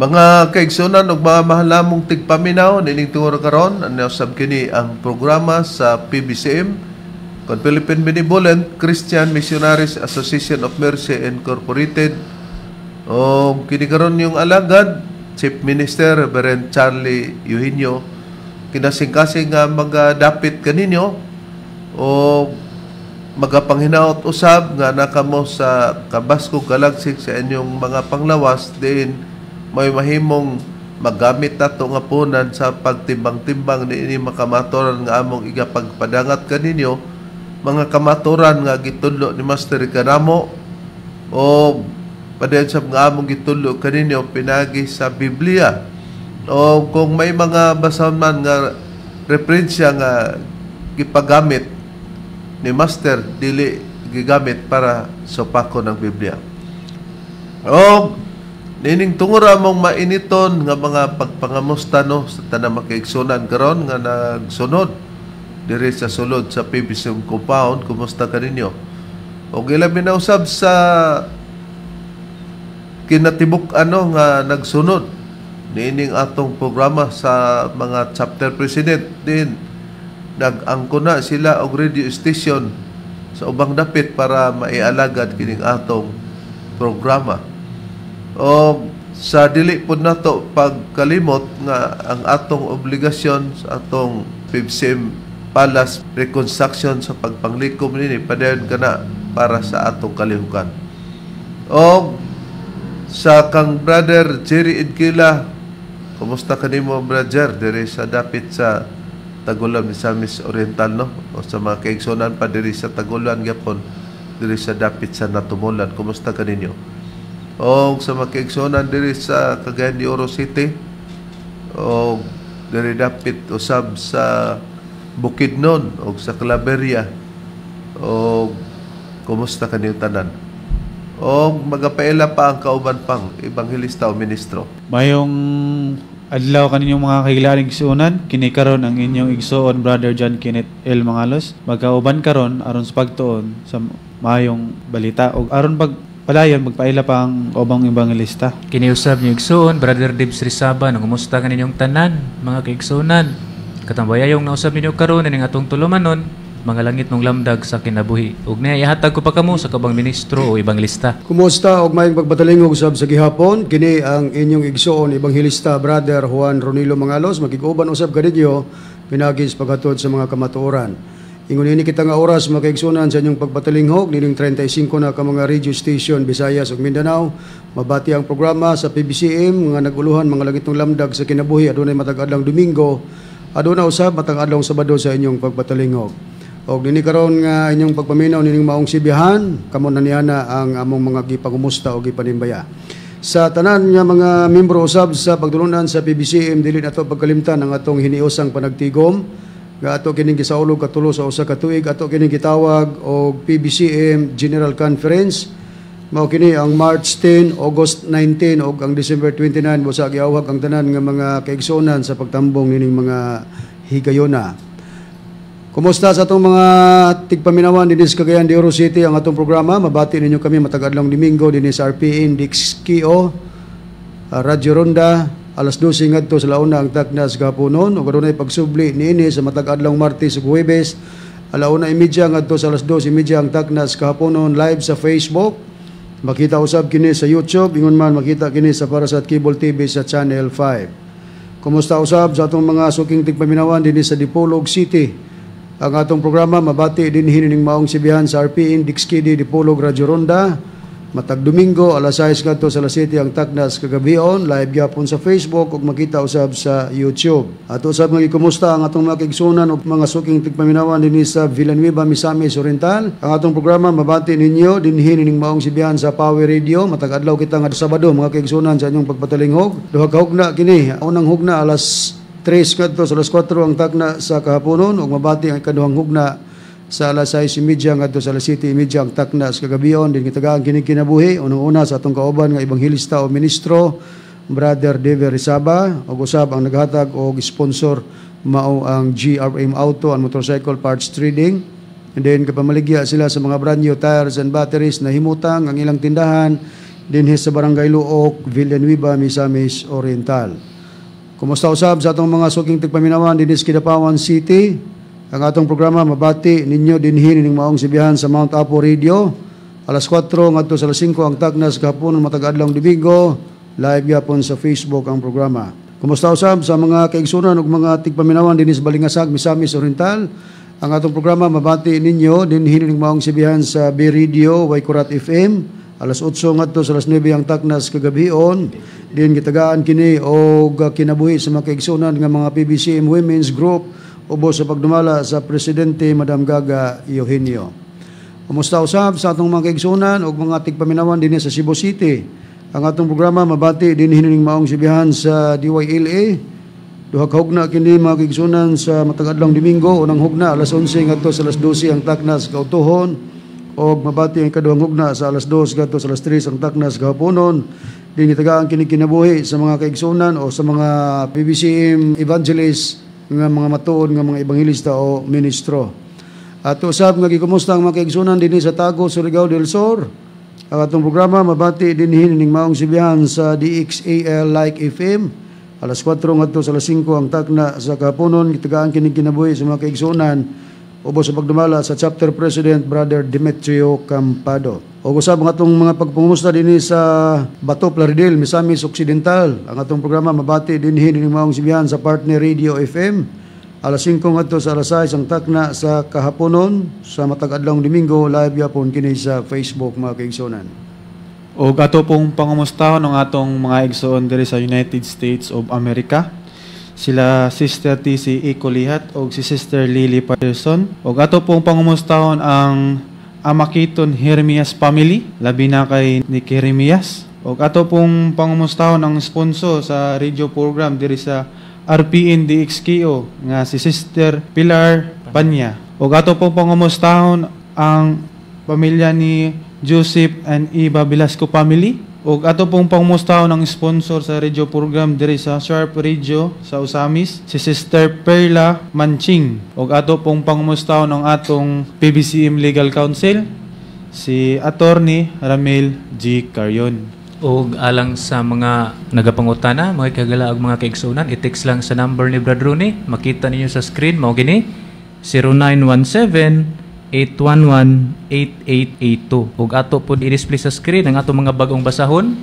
Mga kaigsunan ug mga mahal namong tigpaminaw nining tungod karon, ano sab kini ang programa sa PBCM kon Philippine Benevolent Christian Missionaries Association of Mercy Incorporated. O kini karon yung alagad Chief Minister Reverend Charlie Eugenio, kinasingkasing nga magadapit kaninyo o magapanghinaot usab nga nakamo sa kabaskog kalagsik sa inyong mga panglawas, diin may mahimong magamit nato nga punan sa pagtimbang-timbang niini makamaturan nga among igapagpadangat kaninyo, mga kamaturan nga gitudlo ni Master kanamo o padayon sa nga among gitudlo kaninyo pinagi sa Biblia. O kung may mga basahon man nga referensya nga gipagamit ni Master, dili gigamit para sa pako ng Biblia. O nining tungura mong mainiton nga mga pagpangamusta, no, sa tanang makaigsunan karon nga nagsunod diri sa sulod sa PBCM compound, kumusta kaninyo? O ilabi na usab sa kinatibuk ano nga nagsunod niining atong programa sa mga chapter president din, nag-angko na sila og radio station sa ubang dapit para maialagad kining atong programa. O sa dili pod nato pagkalimot nga ang atong obligasyon sa atong PBCM Palace reconstruction sa pagpanglikom nini, padayon kana para sa atong kalihukan. O sa kang Brother Jerry Idkila, kumusta kanimo, brother, diri sa dapit sa Tagulan, Misamis Oriental, no? O sa mga kaigsunan pa diri sa Tagulan gyapon, diri sa dapit sa Natumulan, kumusta kaninyo? O sa mga kaigsunan diri sa Cagayan de Oro City o diri dapit usab sa Bukidnon o sa Claveria, o kumusta kaninyo tanan? O magapaila pa ang kauban pang ebanghelista o ministro. Mayong adlaw kaninyong mga kahigalaan, igsuonan, kini karon ang inyong igsuon, Brother John Kenneth L. Mangalos. Magkauban karon aron sa pagtuon sa mayong balita ug aron pag padayon, magpaila pa ang ubang ebanghelista. Kiniusab niyo igsuon, Brother Dibs Rizaba, nangumusta kaninyong tanan, mga kaigsuonan. Katambayayong nausab ninyo karon ining atong tulumanon, mga langit nung lamdag sa kinabuhi. Ug niya ihatag ko pa kamo sa kabang ministro o ebanglista. Kumusta og maayong pagpatalingog usab sa gihapon. Kini ang inyong igsuon, Ebanghelista Brother Juan Ronilo Mangalos, makig-uban usab kaninyo pinagi sa paghatod sa mga kamatuoran. Ingon ini kita nga oras, mga kaigsuonan, sa inyong pagpatalinghog nining 35 na ka mga radio station, Visayas ug Mindanao. Mabati ang programa sa PBCM nga naguluhan mga langitong lamdag sa kinabuhi adunay matag adlaw Domingo, aduna usab matag adlaw Sabado sa inyong pagpatalingog. Og nini karon nga inyong pagpaminaw nining maong sibihan, kamo na niana ang among mga gipangumusta o gipanimbaya. Sa tanan nga mga membro usab sa pagdulunan sa PBCM, dili nato pagkalimtan ang atong hiniusang panagtigom nga ato kining gisaulog katulo sa usa ka tuig, ato kining gitawag og PBCM General Conference. Mao kini ang March 10, August 19 ug ang December 29. Busa giawhag ang tanan nga mga kaigsuonan sa pagtambong nining mga higayona. Kumusta sa atong mga tigpaminawan dinhi sa Cagayan de Oro City? Ang atong programa, mabati ninyo kami matag adlawng Domingo dinhi sa RPN DXKO, Radyo Ronda, alas 12 ngadto sa launa ang takna sa kahaponon, ug adunay pagsubli niini sa matag adlawng Martes ug Huwebes, 1:30 ngadto sa alas 2:30 ang takna sa kahaponon, live sa Facebook. Makita usab kini sa YouTube, ingon man makita kini sa Parasat Cable TV sa Channel 5. Kumusta usab sa atong mga suking tigpaminawan dinhi sa Dipolog City? Ang atong programa mabati dinhi ning maong sibihan sa RPN DXKD Dipolog Radyo Ronda. Matag Domingo alas 6 ngadto sa alas 7 ang taknas kagabion, live gyapon sa Facebook ug makita usab sa YouTube. Ato usab nga gikumusta ang atong mga kaigsuonan ug mga suking tigpaminawan dinhi sa Villanueva, Misamis Oriental. Ang atong programa mabati ninyo dinhi ning maong sibihan sa Power Radio. Matag adlaw kita nga Sabado, mga kaigsuonan, sa inyong pagpatalingog. Duha ka hugna kini. Unang hugna alas 3 ngadto sa alas 4 ang takna sa kahaponon ug mabati ang ikaduhang hugna sa alas 6:30 ngadto sa alas 7:30 ang takna sa kagabion. Din gitagaan kini kinabuhi unang-una sa atong kauban nga ebanghelista o ministro, Brother Dever Rizaba, ug usab ang naghatag og sponsor mao ang GRM Auto and Motorcycle Parts Trading. And then kapamaligya sila sa mga brand new tires and batteries na himutang ang ilang tindahan dinhi sa Barangay Luok, Villanueva, Misamis Oriental. Kumusta usab sa atong mga suking tigpaminawan dinhi sa Kidapawan City? Ang atong programa mabati ninyo dinhi ning maong sibihan sa Mount Apo Radio alas 4 ngadto sa alas 5 ang tagnas gahapon matag adlaw Domingo, live gyapon sa Facebook ang programa. Kumusta usab sa mga kaigsunan ug mga tigpaminawan dinhi sa Balingasag, Misamis Oriental? Ang atong programa mabati ninyo dinhi ning maong sibihan sa B Radio Waikurat FM alas 8 ngadto sa alas 9 ang taknas kagabion. Din gitagaan kini og kinabuhi sa mga kaigsunan nga mga PBCM Women's Group ubos sa pagdumala sa Presidente Madam Gaga Eugenio. Kumusta usab sa atong mga kaigsunan ug mga tigpaminawan dinhi sa Cebu City? Ang atong programa mabati dinhi ning maong sibihan sa DYLA. 2 ka hugna kini, mga kaigsunan, sa matag adlaw Domingo, unang hugna alas 11 ngadto sa alas 12 ang taknas kautuhon og mabati ang ikaduhang hugna sa alas 2 ngadto sa alas 3 ang taknas gahaponon. Din gitagaan kini kinabuhi sa mga kaigsunan o sa mga PBCM evangelist nga mga matuod nga mga ebanghelista o ministro. Ato usab nga gikumusta ang mga kaigsunan dinhi sa Tago, Surigao del Sur. Ang atong programa mabati dinhi ning maong sibihan sa DXAL Like FM alas 4 ngadto sa alas 5 ang takna sa kahaponon. Gitagaan kini kinabuhi sa mga kaigsunan ubos sa pagdumala sa Chapter President Brother Demetrio Campado. O usab ang atong mga pagpangumusta dinhi sa Bato, Plaridel, Misamis Occidental. Ang atong programa mabati dinhi ning maong sibihan sa Partner Radio FM alas 5 ngadto sa alas 6 ang takna sa kahaponon sa matag adlaw Domingo, live gyapon kini sa Facebook, mga kaigsunan. Og ato pong pangumustahon ang atong mga igsoon diri sa United States of America. Sila Sister TC Ecolihat og si Sister Lily Patterson. Og ato pong pangumustahon ang Amakiton Jeremias family, labi na kay Nick Jeremias. Og ato pong pangumustahon ang sponsor sa radio program diri sa RPN DXKO nga si Sister Pilar Panya. Og ato pong pangumustahon ang pamilya ni Joseph and Eva Velasco family. Og ato pong pangumustahon ang sponsor sa radio program diri sa Sharp Radio sa Ozamis, si Sister Perla Manching. Og ato pong pangumustahon ang atong PBCM Legal Counsel, si Attorney Ramil G. Carion. Og alang sa mga nagapangutana, mga kagala og mga kaigsunan, i-text lang sa number ni Brad Rooney. Makita ninyo sa screen, mao gini 0917-811-8882. Ug ato pod i-display sa screen ang atong mga bagong basahon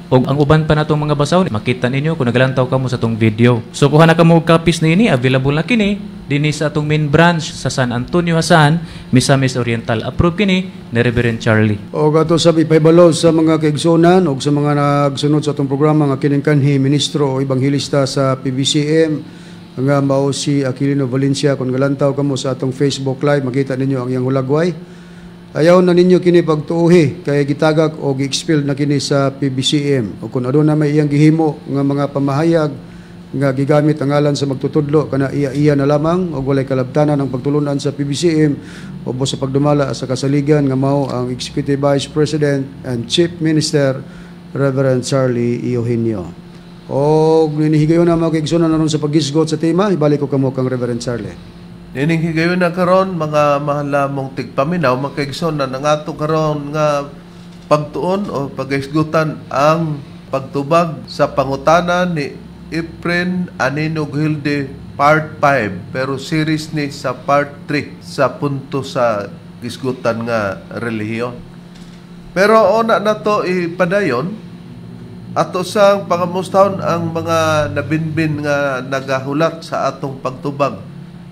ug ang uban pa natong mga basahon makita ninyo kung nagalantaw kamo sa atong video. So kuha na kamo og copies niini, available na kini dinhi sa atong main branch sa San Antonio, Jasaan, Misamis Oriental. Approve kini ni Reverend Charlie. O ato sab ipahibalo sa mga kaigsunan og sa mga nagsunod sa atong programa nga kining kanhi ministro o ebanghelista sa PBCM nga mao si Aquilino Valencia. Kung galantaw kamo sa atong Facebook Live, makita ninyo ang iyang hulagway. Ayaw na ninyo kini pagtuuhi kay gitagak o gi-expel na kini sa PBCM. O kung aduna may iyang gihimo nga mga pamahayag nga gigamit ang ngalan sa magtutudlo, kana iya-iya na lamang og walay kalabtanan ang pagtulunan sa PBCM ubos sa pagdumala sa kasaligan nga mao ang Executive Vice President and Chief Minister Reverend Charlie Eugenio. Og ninihigayon na, mga kaigsunan, aron sa paghisgot sa tema, ibalik ko kamo kang Reverend Charlie. Nining higayon na karon, mga mahal namong tigpaminaw, mga kaigsoon, ang ato karon nga pagtuon o paghisgutan ang pagtubag sa pangutana ni Efren Anino Gilde part 5, pero series ni sa part 3 sa punto sa gisgutan nga relihiyon. Pero una na to ipadayon, ato sang pangamustahon ang mga nabinbin nga nagahulat sa atong pagtubag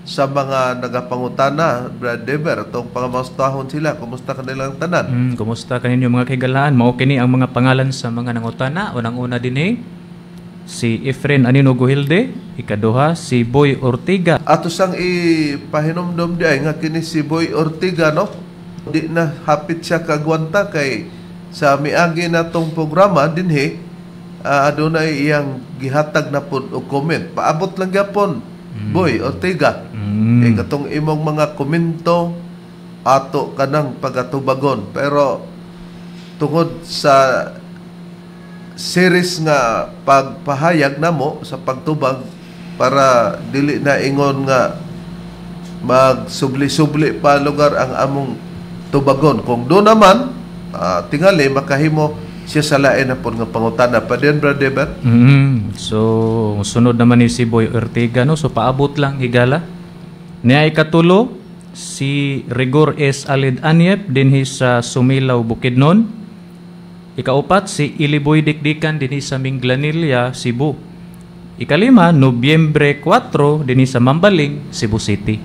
sa mga nagapangutana. Brad Dever, atong pangamustahon sila. Kumusta kanilang tanan? Kumusta kaninyo, mga kahigalaan? Mao kini ang mga pangalan sa mga nangutana. Unang-una dinhi si Efren Anino Guhilde, ikaduha si Boy Ortega. Ato sang ipahinumdom di ay nga kini si Boy Ortega, no, di na hapit siya kagwanta kay sa miagi natong programa dinhi, adunay iyang gihatag na pud og comment. Paabot lang gyapon, Boy Ortega. Kay katong imong mga komento ato kanang pagatubagon, pero tungod sa series nga pagpahayag namo sa pagtubag, para dili na ingon nga magsubli-subli pa lugar ang among tubagon. Kung do naman, tingali makahimo Siya sa lain na pud nga pangutana pa din, Brother Bert. So, sunod naman ni si Boy Ortega, no? So, paabot lang, higala. Niya ikatulo, si Rigor S. Alid Anyep, dinhi sa Sumilaw, Bukidnon. Ikaupat, si Iliboy Dikdikan, dinhi sa Minglanilla, Cebu. Ikalima, Nobyembre 4, dinhi sa Mambaling, Cebu City.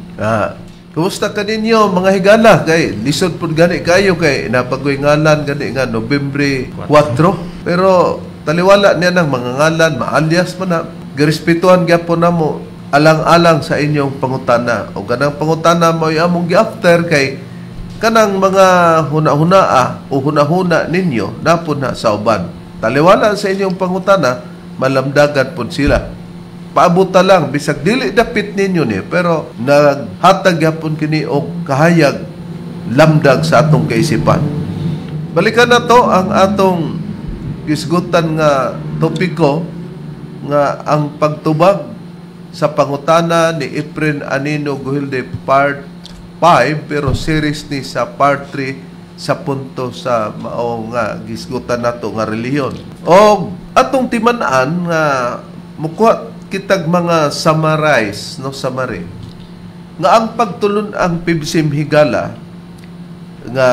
Kumusta ka ninyo mga higala? Kay lisod pud gani kayo kay napagoy ngalan gani nga Nobyembre 4. Pero taliwala niya ng mga ngalan, maalias man na. Girespetuhan gyapon namo alang-alang sa inyong pangutana. O kanang pangutana mo among gi-after kay kanang mga huna-hunaa o huna-huna ninyo napod na sa uban. Taliwala sa inyong pangutana, malamdagan pud sila. Paabuta lang bisag dili dapit ninyo ni, pero naghatag gyapon kini og kahayag lamdag sa atong kaisipan. Balikan na to ang atong gisgutan nga topiko nga ang pagtubag sa pangutana ni Efren Anino Guhilde part 5, pero series ni sa part 3 sa punto sa mao nga gisgutan nato nga relihiyon. Og atong timan-an nga mukuha kitag mga summarize, no, summary nga ang pagtulon ang PBCM higala nga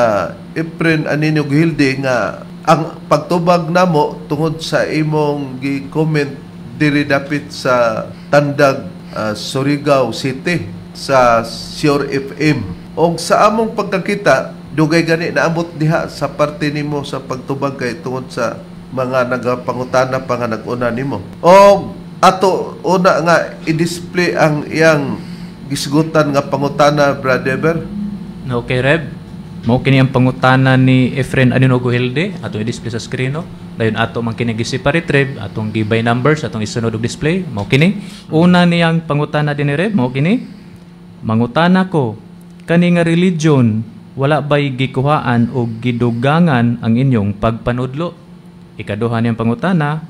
Efren Anino Guhilde nga ang pagtubag namo tungod sa imong gi-comment diri dapit sa Tandag, Surigao City sa Sure FM. Og sa among pagkakita, dugay gani naabot diha sa parte nimo sa pagtubag kay tungod sa mga nagapangutana pa nga nag-una nimo. Og ato una nga i-display ang iyang gisgutan nga pangutana, Brother Eber. Okay, Reb. Mao kini ang pangutana ni Efren Anino Guhilde, atong i-display sa screen, no. Dayon ato man kini gi-separate, Reb, atong gi by numbers, atong isunod og display. Mao kini. Una niyang pangutana dinhi, Reb, mao kini. Mangutana ko, kani nga religion wala bay gikuhaan o gidugangan ang inyong pagpanudlo? Ikaduha niyang pangutana,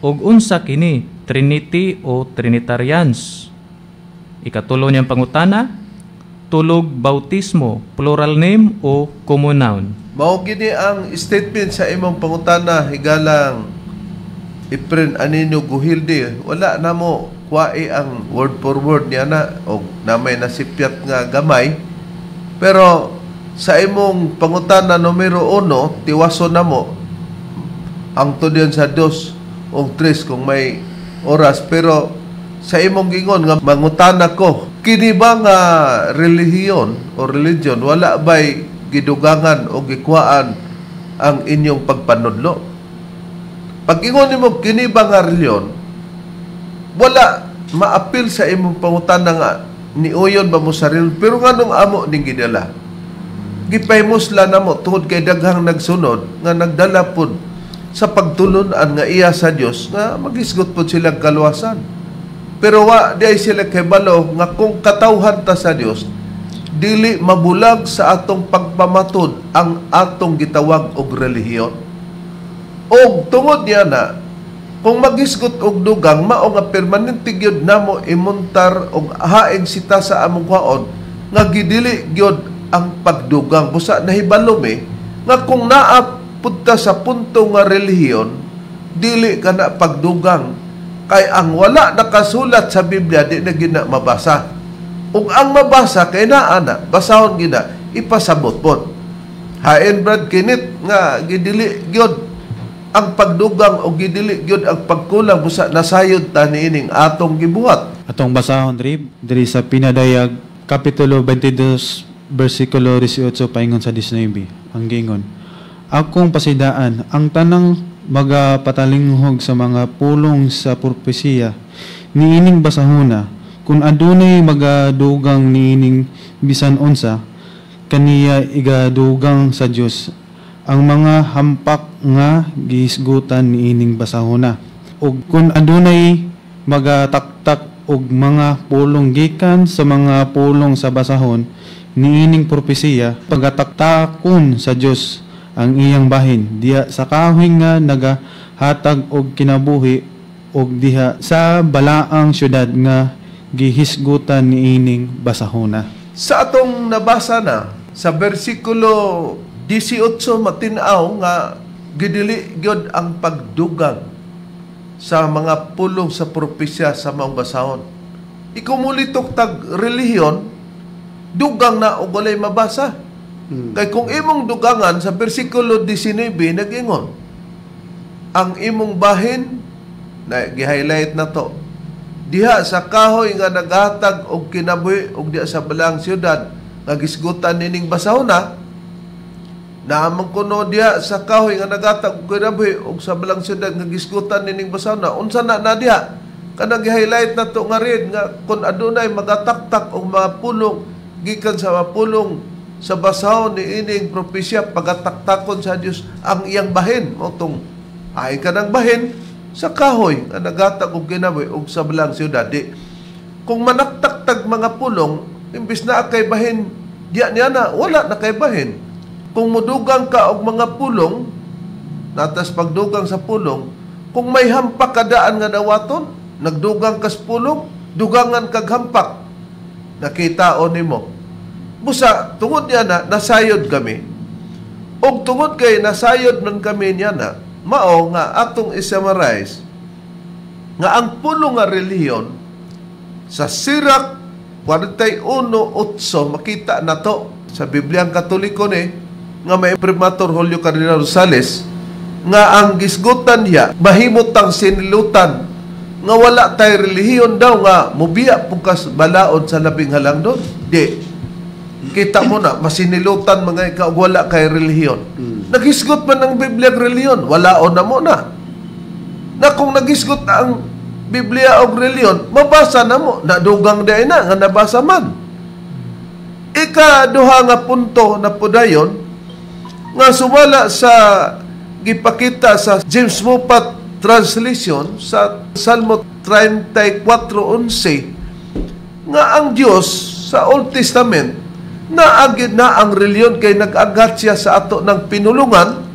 og unsa kini, Trinity o Trinitarians? Ikatulo niyang pangutana, tulog bautismo, plural name o common noun? Mao gini ang statement sa imong pangutana, higalang Efren Anino Guhilde. Wala na mo kuwae ang word for word niya na o namay nasipyat nga gamay. Pero sa imong pangutana numero 1, tiwaso na mo ang tudyon sa 2 o 3 kung may oras. Pero sa imong gingon nga mangutana ko, kini ba nga relihiyon o religion wala bay gidugangan o gikuhaan ang inyong pagpanudlo? Pag ingon nimo kini ba nga relihiyon, wala maapil sa imong pangutana nga niuyon ba mo sa relihiyon, pero nganong amo ning gidala? Gipaymusla namo tungod kay daghang nagsunod nga nagdala pod sa pagtulun-an nga iya sa Dios nga magisgot pod silang kaluwasan. Pero wa di ay sila kahibalo nga kung katawhan ta sa Dios, dili mabulag sa atong pagpamatud ang atong gitawag og relihiyon. Og tungod niya na, kung magisgot og dugang, mao nga permanente gyud namo imuntar og haing sita sa among kwaon nga gidili gyud ang pagdugang. Busa nahibalo mi nga kung naa pud ta sa punto nga relihiyon, dili ka na pagdugang. Kay ang wala nakasulat sa Biblia, di na gina mabasa. Ug ang mabasa kay naa na, basahon gina, ipasabot pod. Hain Brad Kenneth nga gidili gyud ang pagdugang o gidili gyud ang pagkulang busa nasayod ta niining atong gibuhat. Atong basahon Rib, diri sa Pinadayag kapitulo 22 bersikulo 18 paingon sa 19 ang gingon. Akong pasidaan ang tanang magapatalinghog sa mga pulong sa propesiya niining basahona, kung adunay magadugang niining bisan unsa, kaniya igadugang sa Dios ang mga hampak nga gihisgutan niining basahona. Ug kung adunay magataktak og mga pulong gikan sa mga pulong sa basahon niining propesiya, pagataktakon sa Dios ang iyang bahin diha sa kahoy nga nagahatag og kinabuhi og diha sa balaang syudad nga gihisgutan niining basahona. Sa atong nabasa na sa bersikulo 18 matin-aw nga Gidili gyud ang pagdugang sa mga pulong sa propesya sa maong basahon. Ikaw mulitok tag relihiyon, dugang na og walay mabasa. Kay kung imong dugangan sa bersikulo 19 nag-ingon, ang imong bahin na gi-highlight na to diha sa kahoy nga naghatag og kinabuhi og diha sa balang siyudad nga gisgutan nining basahon na naamang kuno diha sa kahoy nga naghatag og kinabuhi og sa balang siyudad nga gisgutan nining basahon na unsa na na diha kanang gi-highlight na to nga red nga kun adunay magataktak og mga pulong gikan sa mga pulong sa basahon ni ining propesya, pagataktakon sa Dios ang iyang bahin. Mao tong ay kanang bahin sa kahoy nga nagatag og kinabuhi og sa balang siyudad. Di kung manaktaktag mga pulong, imbis na kay bahin diya niya na wala na kay bahin. Kung mudugang ka og mga pulong, natas pagdugang sa pulong, kung may hampak kadaan nga dawaton, nagdugang kas pulong, dugangan kag hampak, nakita o nimo. Busa tungod niya na nasayod kami, og tungod kay nasayod man kami niya na mao nga atong i-summarize nga ang pulong nga relihiyon sa Sirach 41:8 makita na to sa Bibliang Katoliko ni nga may Primator Julio Cardinal Rosales nga ang gisgutan niya mahimot ang sinilutan nga wala tay relihiyon daw nga mubiya pugkas balaod sa labing halangdon. Di kita mo na masinilutan mga ikaw wala kay relihiyon. Nagisgot man ang Biblia og relihiyon, wala o na mo na. Na kung nagisgot na ang Biblia og relihiyon, mabasa na mo, nadugang di na nga nabasa man. Ikaduha nga punto na pudayon nga sumala sa gipakita sa James Moffatt translation sa Salmo 34:11 nga ang Dios sa Old Testament naagid na ang reliyon kay nag-agat siya sa ato ng pinulungan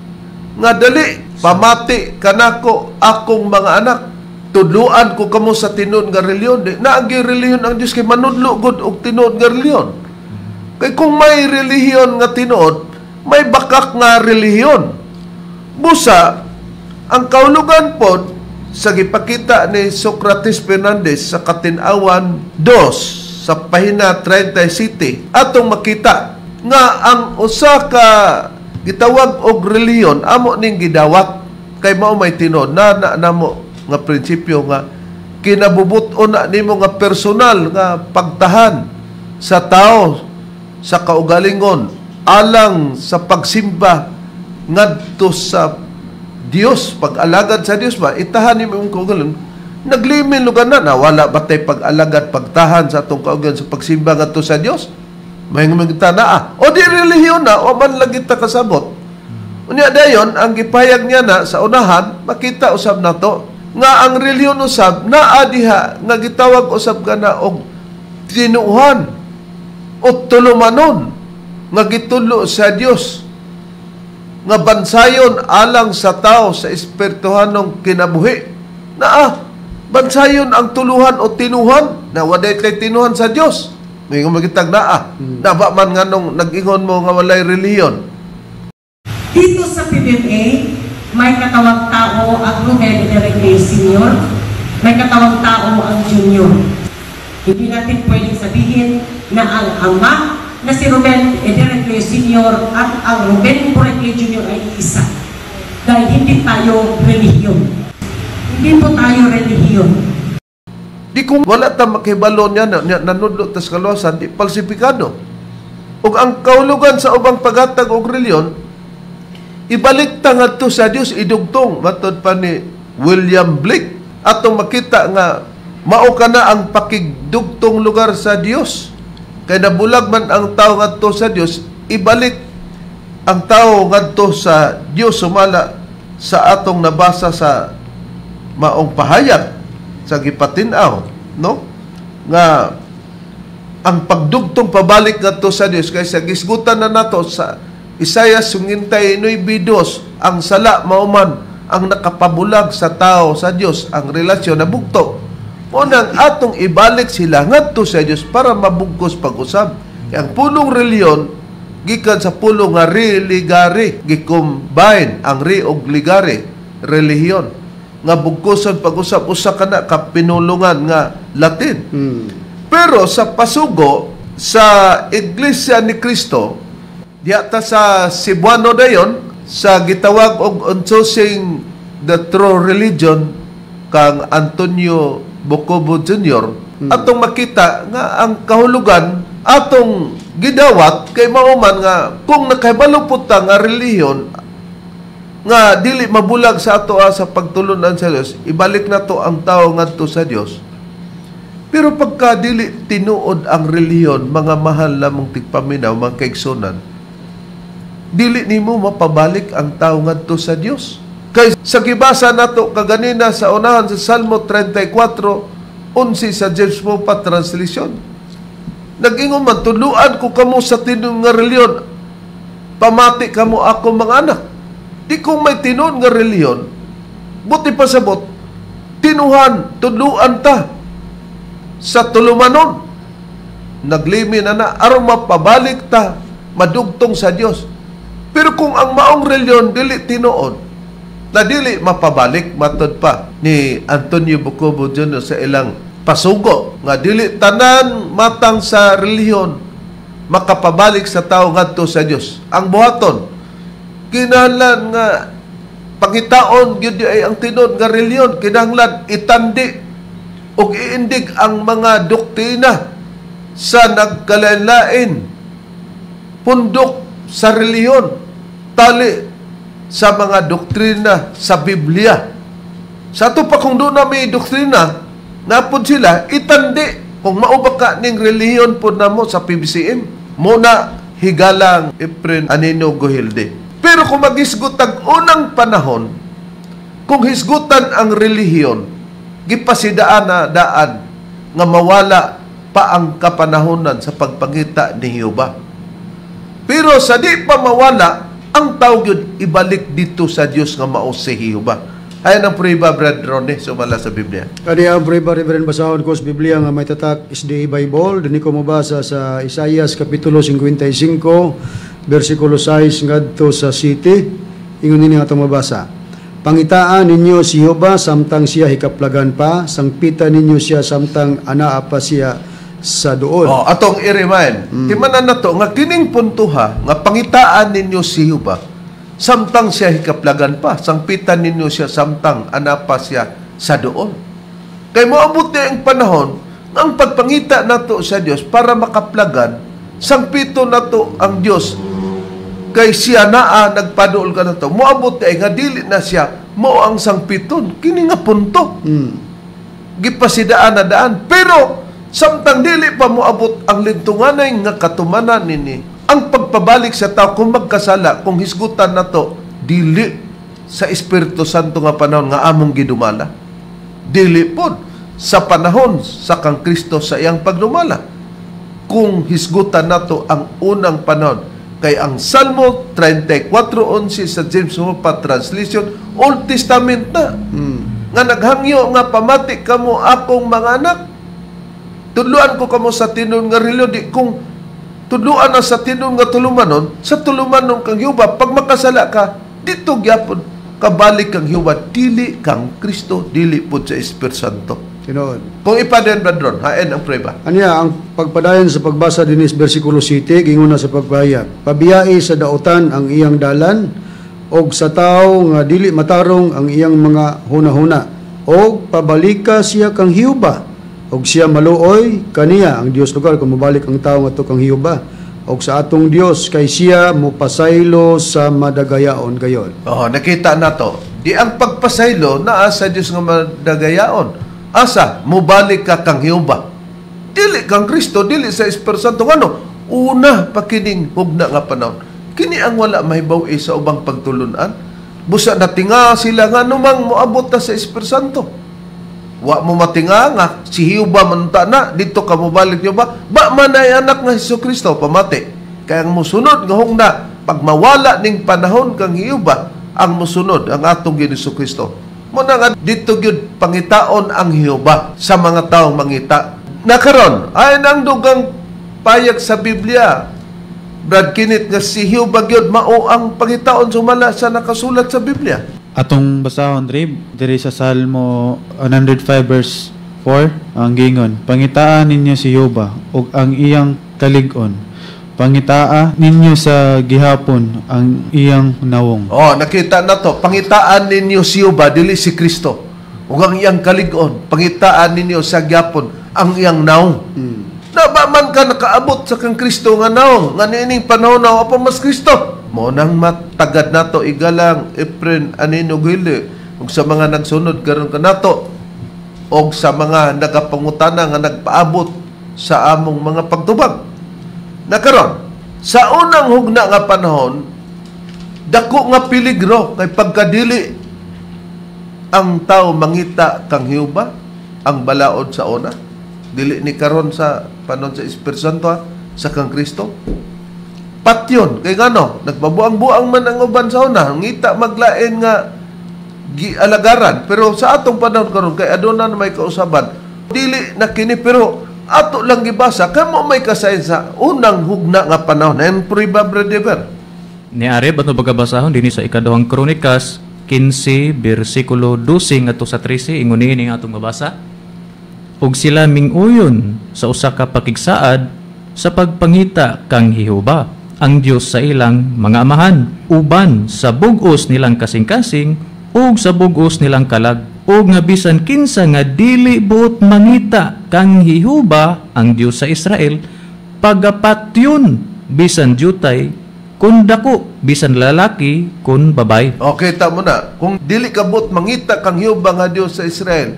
nga dali pamati kanako akong mga anak, tudluan ko kamo sa tinuod nga reliyon. Di naagi reliyon ang Dios kay manudlo gud og tinuod nga reliyon. Kay kung may relihiyon nga tinuod, may bakak nga relihiyon. Busa ang kaulugan pod sa gipakita ni Socrates Fernandez sa Katinawan 2 sa pahina 37 atong makita nga ang usa ka gitawag og relihiyon amo ning gidawat kay mao may tinuod na namo nga prinsipyo nga kinabubut-on na nimo nga personal nga pagtahan sa tao sa kaugalingon alang sa pagsimba ngadto sa Dios, pag-alagad sa Dios ba itahan nimo imong kaugalingon. Naglimin lugar na na wala ba tay pag-alagad pagtahan sa atong kaugalingon sa pagsimba ngadto sa Dios? May ngumita na ah. O di relihiyon na, o man lagi ta kasabot. Unya dayon ang gipayag niya na sa unahan makita usab nato nga ang relihiyon usab naa diha nga gitawag usab kana og tinuohan o tulumanon nga gitulo sa Dios nga bansayon alang sa tao sa espirituhanong kinabuhi. Naa bansayon ang tuluhan o tinuhan na waday kay tinuhan sa Dios. May magitag naa. Naba man nganong nag-ingon mo nga walay relihiyon. Dito sa PBMA, may katawang tao ang Ruben Enrique Sr., may katawang tao ang Junior. Hindi natin pwedeng sabihin na ang ama na si Ruben Enrique Sr. at ang Ruben Enrique Jr. ay isa. Dahil hindi tayo relihiyon. Hindi po tayo relihiyon. Di kung wala ta makibalo niya, nanudlo tas kaluwasan, di palsipikado. Ug ang kaulugan sa ubang paghatag og relihiyon, ibalik ta ngadto sa Dios idugtong matod pa ni William Blake atong makita nga mao kana ang pakigdugtong lugar sa Dios. Kay nabulag man ang tao ngadto sa Dios, ibalik ang tao ngadto sa Dios sumala sa atong nabasa sa maong pahayag sa gipatin-aw, no? Nga ang pagdugtong pabalik ngadto sa Dios kay sa gisgutan na nato sa Isaiah 59:2, ang sala mao man ang nakapabulag sa tao sa Dios, ang relasyon na bugto. Mao nang atong ibalik sila ngadto sa Dios para mabugkos pag-usab. Kay ang punong reliyon Gikan sa pulong nga religare, gi-combine ang re og ligare, relihiyon. Nga bugkoson pag-usap usa kana ka pinulungan nga Latin. Pero sa pasugo sa Iglesia ni Cristo, diya ta sa Cebuano dayon, sa gitawag og On Choosing the True Religion kang Antonio Bocobo Jr., atong makita nga ang kahulugan atong gidawat kay mao man nga kung nakahibalo pud ta nga relihiyon nga dili mabulag sa ato sa pagtulunan sa Dios, ibalik na to ang tao ngadto sa Dios. Pero pagka dili tinuod ang relihiyon, mga mahal lamang tigpaminaw, mga kaigsunan, dili nimo mapabalik ang tao ngadto sa Dios. Kay sa gibasa nato kaganina sa unahan sa Salmo 34:11 sa James Moffatt Translation, nag-ingon man, "Tudluan ko kamo sa tinuod nga relihiyon, pamati kamo ako mga anak." Di kung may tinuod nga relihiyon, buti pasabot, tinuhan, tudluan ta sa tulumanon. Naglimi na na, aron mapabalik ta, madugtong sa Dios. Pero kung ang maong relihiyon dili tinuod, na dili mapabalik, matod pa ni Antonio Bocobo Jr. sa ilang pasugo nga dili tanan matang sa relihiyon makapabalik sa tao ngadto sa Dios. Ang buhaton, kinahanglan nga pangitaon gyud ay ang tinuod nga relihiyon, kinahanglan itandi ug iindig ang mga doktrina sa nagkalain-lain pundok sa relihiyon tali sa mga doktrina sa Biblia. Sa ato pa kung doon na may doktrina, napod sila, itandi. Kung mauba ka ning relihiyon po na mo sa PBCM, muna higalang Efren Anino Gohilde. Pero kung maghisgot ang unang panahon, kung hisgutan ang relihiyon, gipasidaan na daan nga mawala pa ang kapanahonan sa pagpangita ni Jehova. Pero sa di pa mawala, ang tao gyud ibalik dito sa Dios nga mao si Jehova. Ayan ang prueba, Brad Ronnie, sumala sa Biblia. Kani ang prueba, Reverend, basahon ko sa Biblia nga may tatak SDA Bible. Dinhi ko mobasa sa Isaias Kapitulo 55, versikulo 6 ngadto sa 7. Ingon nini atong mabasa. "Pangitaan ninyo si Jehova samtang siya hikaplagan pa, sangpita ninyo siya samtang anaa pa siya sa duol." Oh, atong i-remind. Timanan na to nga kining puntuha nga pangitaan ninyo si Jehova samtang siya hikaplagan pa, sangpitan ninyo siya samtang ana pa siya sa duol. Kay moabot niya ang panahon nga ang pagpangita nato sa Dios para makaplagan, sangpito nato ang Dios kay siya naa nagpaduol ka nato. Moabot niya nga dili na siya mao ang sangpiton kini nga punto. Gipasidaan na daan, pero samtang dili pa moabot ang lintunganay nga katumanan nini, ang pagpabalik sa tao kung magkasala, kung hisgutan nato dili sa Espiritu Santo nga panahon nga among gidumala, dili pod sa panahon sa kang Kristo sa iyang pagdumala. Kung hisgutan nato ang unang panahon, kay ang Salmo 34:11 sa James Moffatt Translation, Old Testament na, nga naghangyo nga pamati kamo akong mga anak, tudluan ko kamo sa tinuod nga relihiyon. Di kung tudluan na sa tinuod nga tulumanon, sa tulumanon kang Jehova, pag makasala ka, dito gyapon kabalik kang Jehova, dili kang Kristo, dili pod sa Espiritu Santo. Tinuod. Kung ipaden, Brad Ron, hain ang prueba. Anya ang pagpadayon sa pagbasa dinis versikulo 7, gingon na sa pagpahayag. "Pabiyai sa dautan ang iyang dalan og sa tawo nga dili matarong ang iyang mga hunahuna, og pabalika siya kang Jehova og siya maluoy kaniya." Ang Dios lugar kung mobalik ang tawo ngadto kang Jehova, "og sa atong Dios kay siya mopasaylo sa madagayaon gayon." Oh, nakita na to. Di ang pagpasaylo naa sa Dios nga madagayaon. Asa mobalik ka kang Jehova. Dili kang Kristo, dili sa Espiritu Santo. Ano? Una pa kining hugna nga panahon. Kini ang wala mahibaw sa ubang pagtulunan. Busa natinga sila nga numang moabot ta sa Espiritu Santo. Wa mo matinga nga si Jehova man ta na dito ka mobalik niyo ba? Ba man ay anak nga Hesus Kristo pamati. Kaya ang musunod nga hugna pag mawala ning panahon kang Jehova, ang musunod ang atong Ginoong Kristo. Muna nga dito gyud pangitaon ang Jehova sa mga taong mangita. Nakaron ay nang dugang payag sa Biblia. Brad Kenneth, nga si Jehova gyud mao ang pangitaon sumala sa nakasulat sa Biblia? Atong basahon, Rib, diri sa Salmo 105 verse 4, ang gingon, "Pangitaa ninyo si Jehova ug ang iyang kalig-on. Pangitaa ninyo sa gihapon ang iyang nawong." Oh, nakita na to. Pangitaan ninyo si Jehova, dili si Kristo, ug ang iyang kalig-on. Pangitaan ninyo sa gihapon ang iyang naong. Na ba man ka nakaabot sa kang Kristo nga naong, nga niining panahon na pa mas Kristo? Mo nang matagad nato igalang Efren Anino Gili ug sa mga nagsunod karon kanato og sa mga nagapangutana nga nagpaabot sa among mga pagtubag. Na karon, sa unang hugna nga panahon, dako nga peligro kay pagkadili ang tao mangita kang Jehova, ang balaod sa una, dili ni karon sa panahon sa Espiritu Santo, sa kang Kristo. Patyon kay ngano nagpabuang-buang man ang uban sa una, ngita maglain nga gialagaran, pero sa atong panahon karon kay aduna na may kausaban, dili na kini, pero ato lang gibasa kamo may kasayn sa unang hugna nga panahon. And prueba, brother. Ni Areb ato pagkabasahon dinhi sa Ikaduhang Kronikas 15 bersikulo 12 ngadto sa 13, ingon niini nga atong mabasa. "Ug sila minguyon sa usa ka pakigsaad sa pagpangita kang Jehova, ang Dios sa ilang mga amahan, uban sa bug-os nilang kasing-kasing ug sa bug-os nilang kalag, ug nga bisan kinsa nga dili buot mangita kang Jehova, ang Dios sa Israel, pagapatyon bisan dyutay kun dako, bisan lalaki kun babay." Okay, tamo na. Kung dili ka buot mangita kang Jehova nga Dios sa Israel,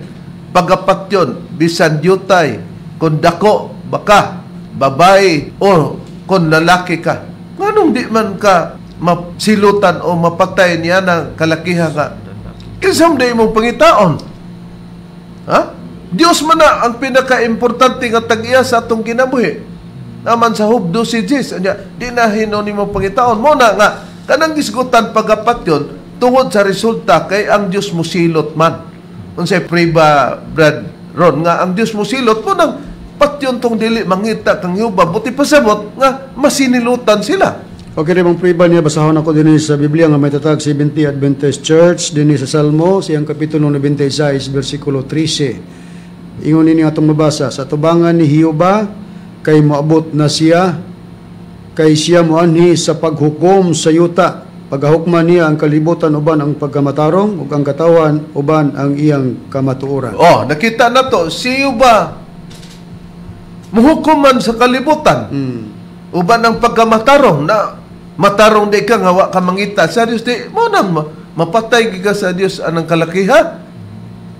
pagapatyon bisan dyutay kun dako baka babae o kun lalaki ka. Nganong di man ka masilutan o mapatay niya ng kalakihan ka? Kinsa man imong pangitaon? Ha? Dios man na ang pinaka-importante nga tag-iya sa atong kinabuhi. Naman sa Job 12:10, anya, di na hinon nimo pangitaon. Mo na nga kanang gisgutan pagapatyon tungod sa resulta kay ang Dios musilot man. Unsay priba, Brad Ron, nga ang Dios musilot mo nang patyon tong dili mangita kang Jehova, buti pasabot nga masinilutan sila. Okay rin ang priba niya, basahon ako din sa Biblia nga may tatag 70 Adventist Church, din sa Salmo, siyang Kapitulo 96, versikulo 13. Ingon ninyo atong mabasa, "Sa tubangan ni Jehova, kay moabot na siya, kay siya moanhi sa paghukom sa yuta. Pagahukman niya ang kalibutan uban ang pagkamatarong, ug ang katawan uban ang iyang kamatuoran." Oh, nakita na to, si Jehova muhukom man sa kalibutan. Uban ang pagkamatarong na matarong di ka nga wa ka mangita sa Dios, di mo nang mapatay ka sa Dios anang kalakihan.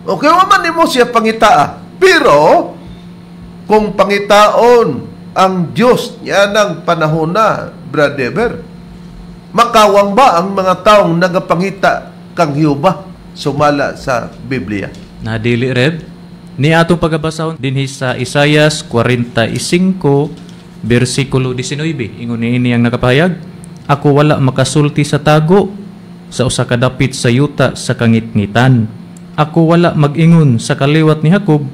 Okay, wa man nimo siya pangitaa. Pero kung pangitaon ang Dios niya ng panahon na, brother, makawang ba ang mga taong nagapangita kang Jehova sumala sa Biblia? Na dili, Reb. Ni atong pagabasahon dinhi sa Isayas 45 bersikulo 19. Ingon niini ang nakapahayag, "Ako wala makasulti sa tago sa usa ka dapit sa yuta sa kangitngitan. Ako wala mag-ingon sa kaliwat ni Jacob,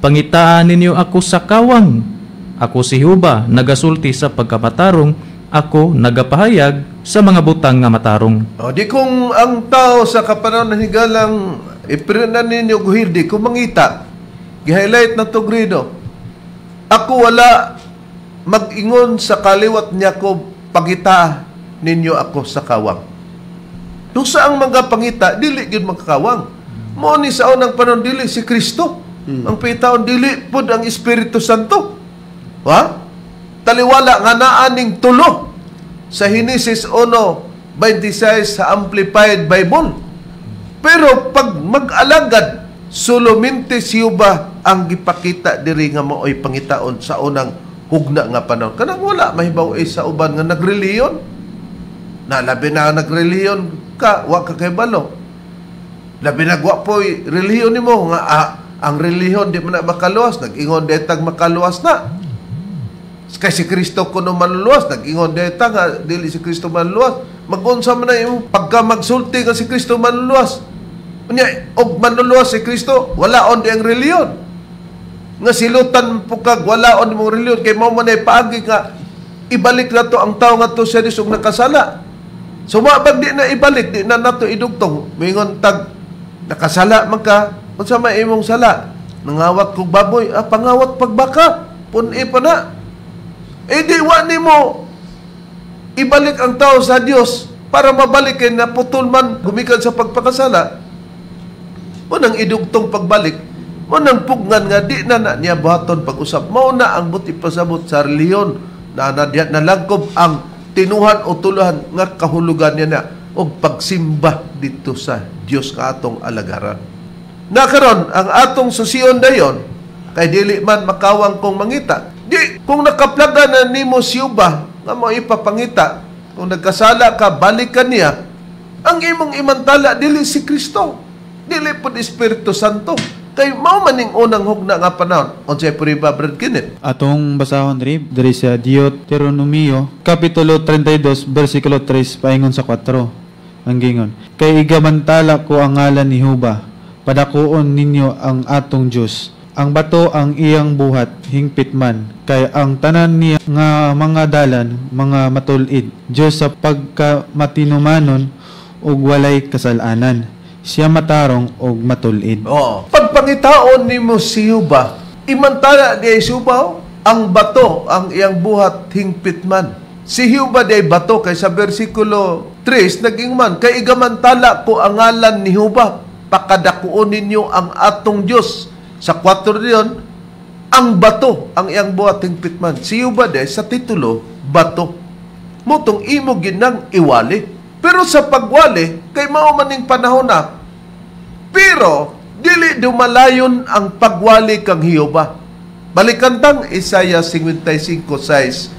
'Pangitaan ninyo ako sa kawang.' Ako si Jehova, nagasulti sa pagkamatarong, ako nagapahayag sa mga butang nga matarong." O, di kung ang tao sa kapanahon ng higalang iprinan ninyo guhildi, kung mangita, gi-highlight na to grido, "Ako wala mag-ingon sa kaliwat niya ko, pangita ninyo ako sa kawang." Kung sa ang mga pangita, dili gyud makakawang. Mo ni sa unang panahon, dili si Kristo. Ang pitaon, dili pud ang Espiritu Santo. Ha? Taliwala nga naaning tulo sa Henesis 1:26 sa Amplified Bible. Pero pag mag-alagad, sulumente si Jehova ang gipakita diri nga maoy pangitaon sa unang hugna nga panahon. Kanang wala mahibaw sa uban nga nagreliyon. Na labi na nagreliyon ka, wa ka kay balo. Labi na wa po'y relihiyon nimo nga ang relihiyon di man na makaluwas, nag-ingon detag makaluwas na. Kay si Kristo kuno manluwas, nag-ingon deta nga dili si Kristo manluwas. Mag-unsa man na imong pagka magsulti nga si Kristo manluwas. Unya og manluluwas si Kristo, wala on di ang relihiyon. Nga silutan po kag wala on imong relihiyon kay mao man ay paagi nga Ibalik nato ang tao ngadto sa Dios ug nakasala. Sumabag di na ibalik, di na nato idugtong. Mingon tag nakasala man ka, unsa may imong sala? Nangawat kog baboy, ah, pangawat pagbaka. Pun-i pa na. Eh di wa nimo ibalik ang tao sa Dios para mabalik kay naputol man gumikan sa pagpakasala. Mo nang idugtong pagbalik, mo nang pugnan nga di na na niya buhaton pag-usab. Mao na ang buti pasabot sa relihiyon na nalangkob ang tinuhan o tuluhan nga kahulugan niya na og pagsimba dito sa Dios nga atong alagaran. Na karon ang atong susion dayon kay dili man makawang kung mangita. Di kung nakaplaga na nimo siyuba nga mo ipapangita, kung nagkasala ka balik ka niya, ang imong imantala dili si Kristo, dili pud Espiritu Santo. Kay mao maning unang hugna nga panahon. Unsay puriba, Brad Kenneth? Atong basahon diri diri sa Deuteronomio kapitulo 32 bersikulo 3 paingon sa 4. Ang gingon, kay igamantala ko ang ngalan ni Huba, padakuon ninyo ang atong Dios. Ang bato ang iyang buhat hingpit man, kay ang tanan niya nga mga dalan mga matul-id. Dios sa pagkamatinumanon ug walay kasalanan. Siya matarong og matul-id. Oo. Pagpangitaon nimo si Huba, imantala di si Huba, oh, ang bato ang iyang buhat hingpit man. Si Huba di bato kay sa bersikulo 3 naging man kay igamantala ko ang ngalan ni Huba, pakadakuon ninyo ang atong Dios. Sa 4 diyon, ang bato ang iyang buhat hingpit man. Si Huba di sa titulo bato. Motong imo ginang iwali. Pero sa pagwali, kay mao maning panahon na, pero dili dumalayon ang pagwali kang Hiyoba. Balikan tang Isaiah 55:6.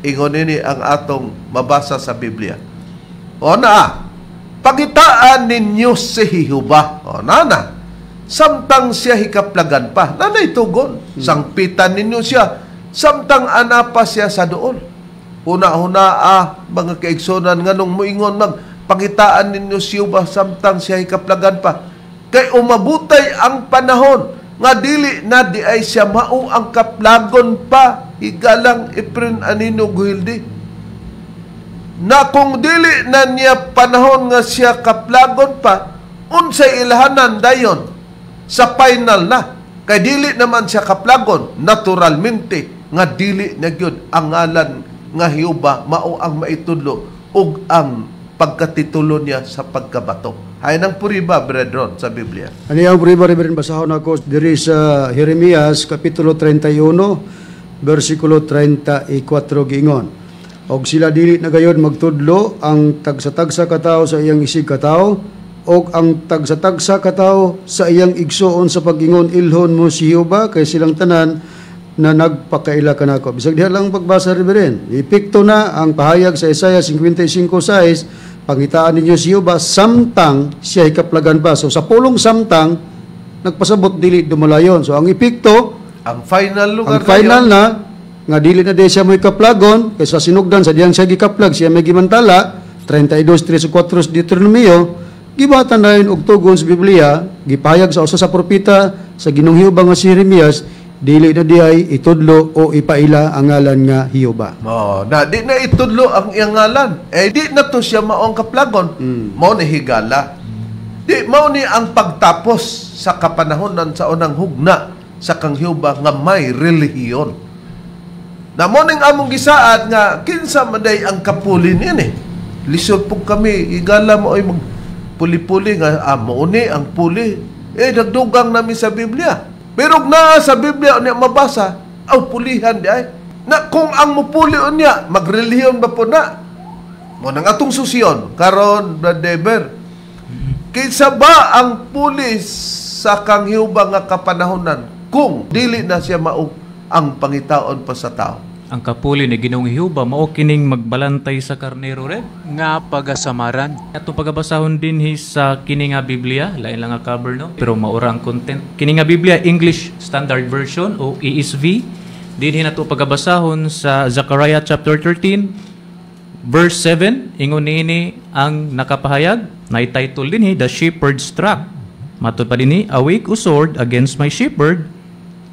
Ingon nini ang atong mabasa sa Biblia. O na, pangitaan ninyo si Hiyoba. O na na, samtang siya hikaplagan pa, nanay tugon. Sangpitan ninyo siya, samtang ana pa siya sa dool. Una-una mga kaigsonan, nganong muingon mag pangitaan ninyo siya ba samtang siya hikaplagan pa. Kay umabutay ang panahon nga dili na di ay siya mao ang kaplagon pa, higalang iprin anino guhildi. Na kung dili na niya panahon nga siya kaplagon pa, unsay ilhanan dayon sa final na. Kay dili naman siya kaplagon, naturalmente nga dili na gyud ang ngalan nga Hiuba mao ang maitudlo ug ang pagkatitulo niya sa pagkabato. Hay nang puriba, brethren, sa Biblia. Ani ang puriba, Reverend, basahon ako diri sa Jeremias kapitulo 31 bersikulo 34 giingon. Og sila dili na gayod magtudlo ang tagsa-tagsa ka tawo sa iyang isig katawo og ang tagsa-tagsa ka tawo sa iyang igsuon sa pag-ingon ilhon mo si Jehova kay silang tanan na nagpakaila kanako. Bisag diha lang pagbasa, Reverend. Epekto na ang pahayag sa Isaiah 55:6, pangitaan ninyo si Jehova samtang siya hikaplagan pa. So sa pulong samtang nagpasabot dili dumalayon. So ang epekto, ang final lugar ang final na nga dili na di siya mo ikaplagon kaysa sinugdan sa diyang siya gikaplag siya may gimantala 32:3 4 Deuteronomio gibatan na rin og tugon sa Biblia gipahayag sa usa sa propeta sa Ginoong Jehova nga si Jeremias dili na di ay itudlo o ipaila ang ngalan nga Hiyoba. Oh, na di na itudlo ang iyang ngalan. Eh di na to siya maong kaplagon. Mao ni higala. Di mao ni ang pagtapos sa kapanahonan sa unang hugna sa kang Hiyoba nga may relihiyon. Na mo ning among gisaad nga kinsa man day ang kapuli niyan eh. Lisod po kami higala mo ay mag puli-puli nga mao ni ang puli. Eh nagdugang nami sa Biblia. Pero naa sa Biblia unya mabasa, aw pulihan di ay. Na kung ang mupuli unya, magrelihiyon ba po na? Mo nang atong susiyon, karon Brad Deber. Kinsa ba ang puli sa kang Hiuba nga kapanahonan kung dili na siya mao ang pangitaon pa sa tao? Ang kapuli ni Ginoong Hiuba mao kining magbalantay sa karnero red nga pagasamaran. Atong pagabasahon dinhi sa kini nga Biblia, lain lang nga cover no, pero maura ang content. Kini nga Biblia English Standard Version o ESV, dinhi nato pagabasahon sa Zechariah chapter 13 verse 7, ingon niini ang nakapahayag, na title dinhi The Shepherd's Trap. Matud pa dinhi, awake o sword against my shepherd,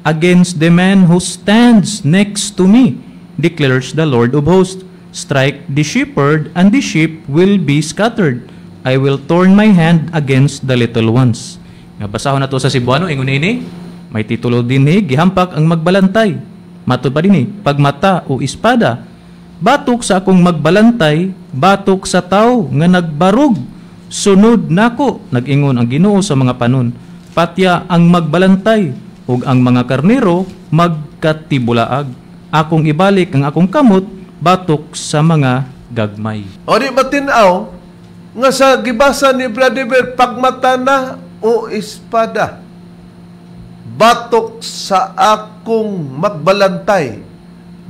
against the man who stands next to me. declares the Lord of hosts. Strike the shepherd, and the sheep will be scattered. I will turn my hand against the little ones. Nga basahon na to sa Cebuano, ingon ini, may titulo dinhi, "Gihampak ang magbalantay." Matod pa dinhi, "Pagmata o espada. Batok sa akong magbalantay, batok sa tao nga nagbarog. Sunod nako," nag-ingon ang Ginoo sa mga panon. "Patya ang magbalantay ug ang mga karnero magkatibulaag. Akong ibalik ang akong kamot batok sa mga gagmay." O di matinaw nga sa gibasa ni Vladimir, "Pagmata na o espada. Batok sa akong magbalantay.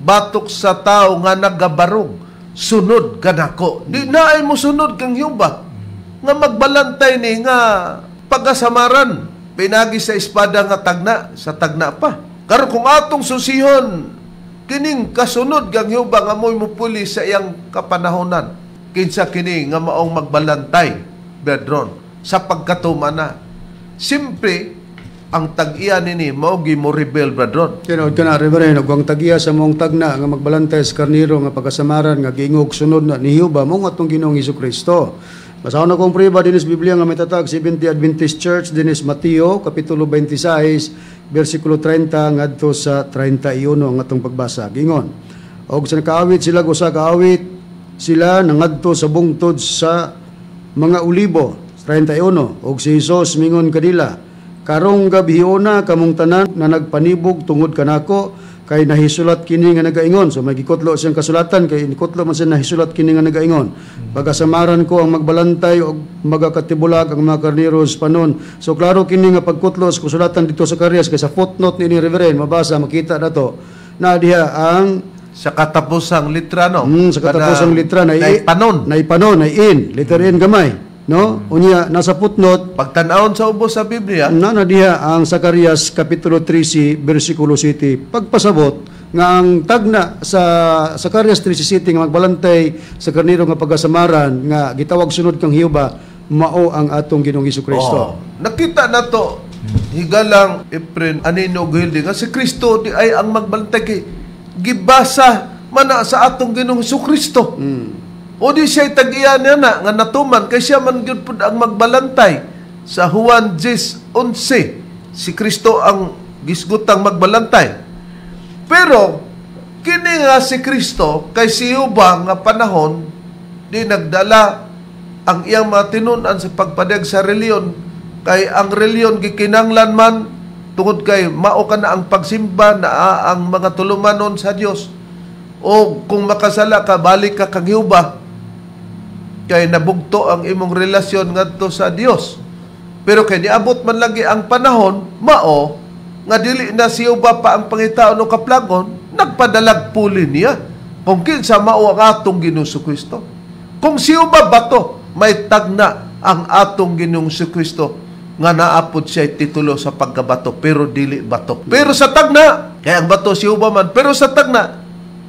Batok sa tao nga nagabarog. Sunod kanako." Di na ay mo sunod kang Jehova nga magbalantay ni nga pagkasamaran pinagi sa espada nga tagna sa tagna pa. Karon kung atong susihon kining kasunod kang Jehova nga mo'y mupuli sa iyang kapanahonan, kinsa kini nga maong magbalantay, Bedron, sa pagkatumana? Simpre, ang tag-iya nini mao gi mo rebel, Bradron. Tinuod ka na, Reverend, ug ang tagiya sa mong tagna nga magbalantay sa karniro nga pagkasamaran nga giingog sunod na ni Jehova mong atong Ginoong Kristo. Basahon na kong priba dinis Biblia nga may tatag Seventh Adventist Church dinis Mateo kapitulo 26 bersikulo 30 ngadto sa 31 ang atong pagbasa. Gingon: "Og sa nakaawit sila usa ka awit, sila nangadto sa bungtod sa mga Olibo." 31. "Og si Jesus mingon kanila, 'Karong gabhiona kamong tanan na nagpanibog tungod kanako, kay nahisulat kini nga nagaingon.'" So may gikutlo siyang kasulatan, kay inikutlo man siya, "Nahisulat kini nga nagaingon, 'Pagasamaran ko ang magbalantay og magakatibulag ang mga karnero sa panon.'" So klaro kini nga pagkutlo sa kasulatan dito sa Zacarias, kay sa footnote ni Reverend mabasa, makita na to na diha ang Sa katapusang litra, no? Sa katapusang litra na Naipanon. Naipanon, na in letter N gamay, no? Unya nasa footnote Pagtan-awon sa ubos sa Biblia, na na diha ang Zacarias kapitulo 13 bersikulo 7, pagpasabot nga ang tagna sa Zacarias 13:7 nga magbalantay sa karnero nga pagkasamaran nga gitawag sunod kang Jehova mao ang atong Ginoong Kristo. Oh, nakita na to higalang Efren Anino Gildi nga si Kristo di ay ang magbalantay kay gibasa mana sa atong Ginoong Kristo. O di siya tag-iya niya na nga natuman kay siya man gyud pud ang magbalantay sa Juan 10:11. Si Kristo ang gisgutang magbalantay. Pero kini nga si Kristo kay si Juba nga panahon di nagdala ang iyang mga tinun-an sa pagpadeg sa reliyon, kay ang reliyon gikinanglan man tungod kay mao ka na ang pagsimba na ang mga tulumanon sa Dios, o kung makasala ka, balik ka kang Jehova kay nabugto ang imong relasyon ngadto sa Dios. Pero kay niabot man lagi ang panahon mao nga dili na si Jehova pa ang pangitaon o kaplagon, nagpadalag puli niya kung kinsa mao ang atong Ginoong Kristo. Kung si Jehova bato, may tagna ang atong Ginoong Kristo nga naapod siya titulo sa pagkabato, pero dili bato. Pero sa tagna, kaya ang bato si Jehova man, pero sa tagna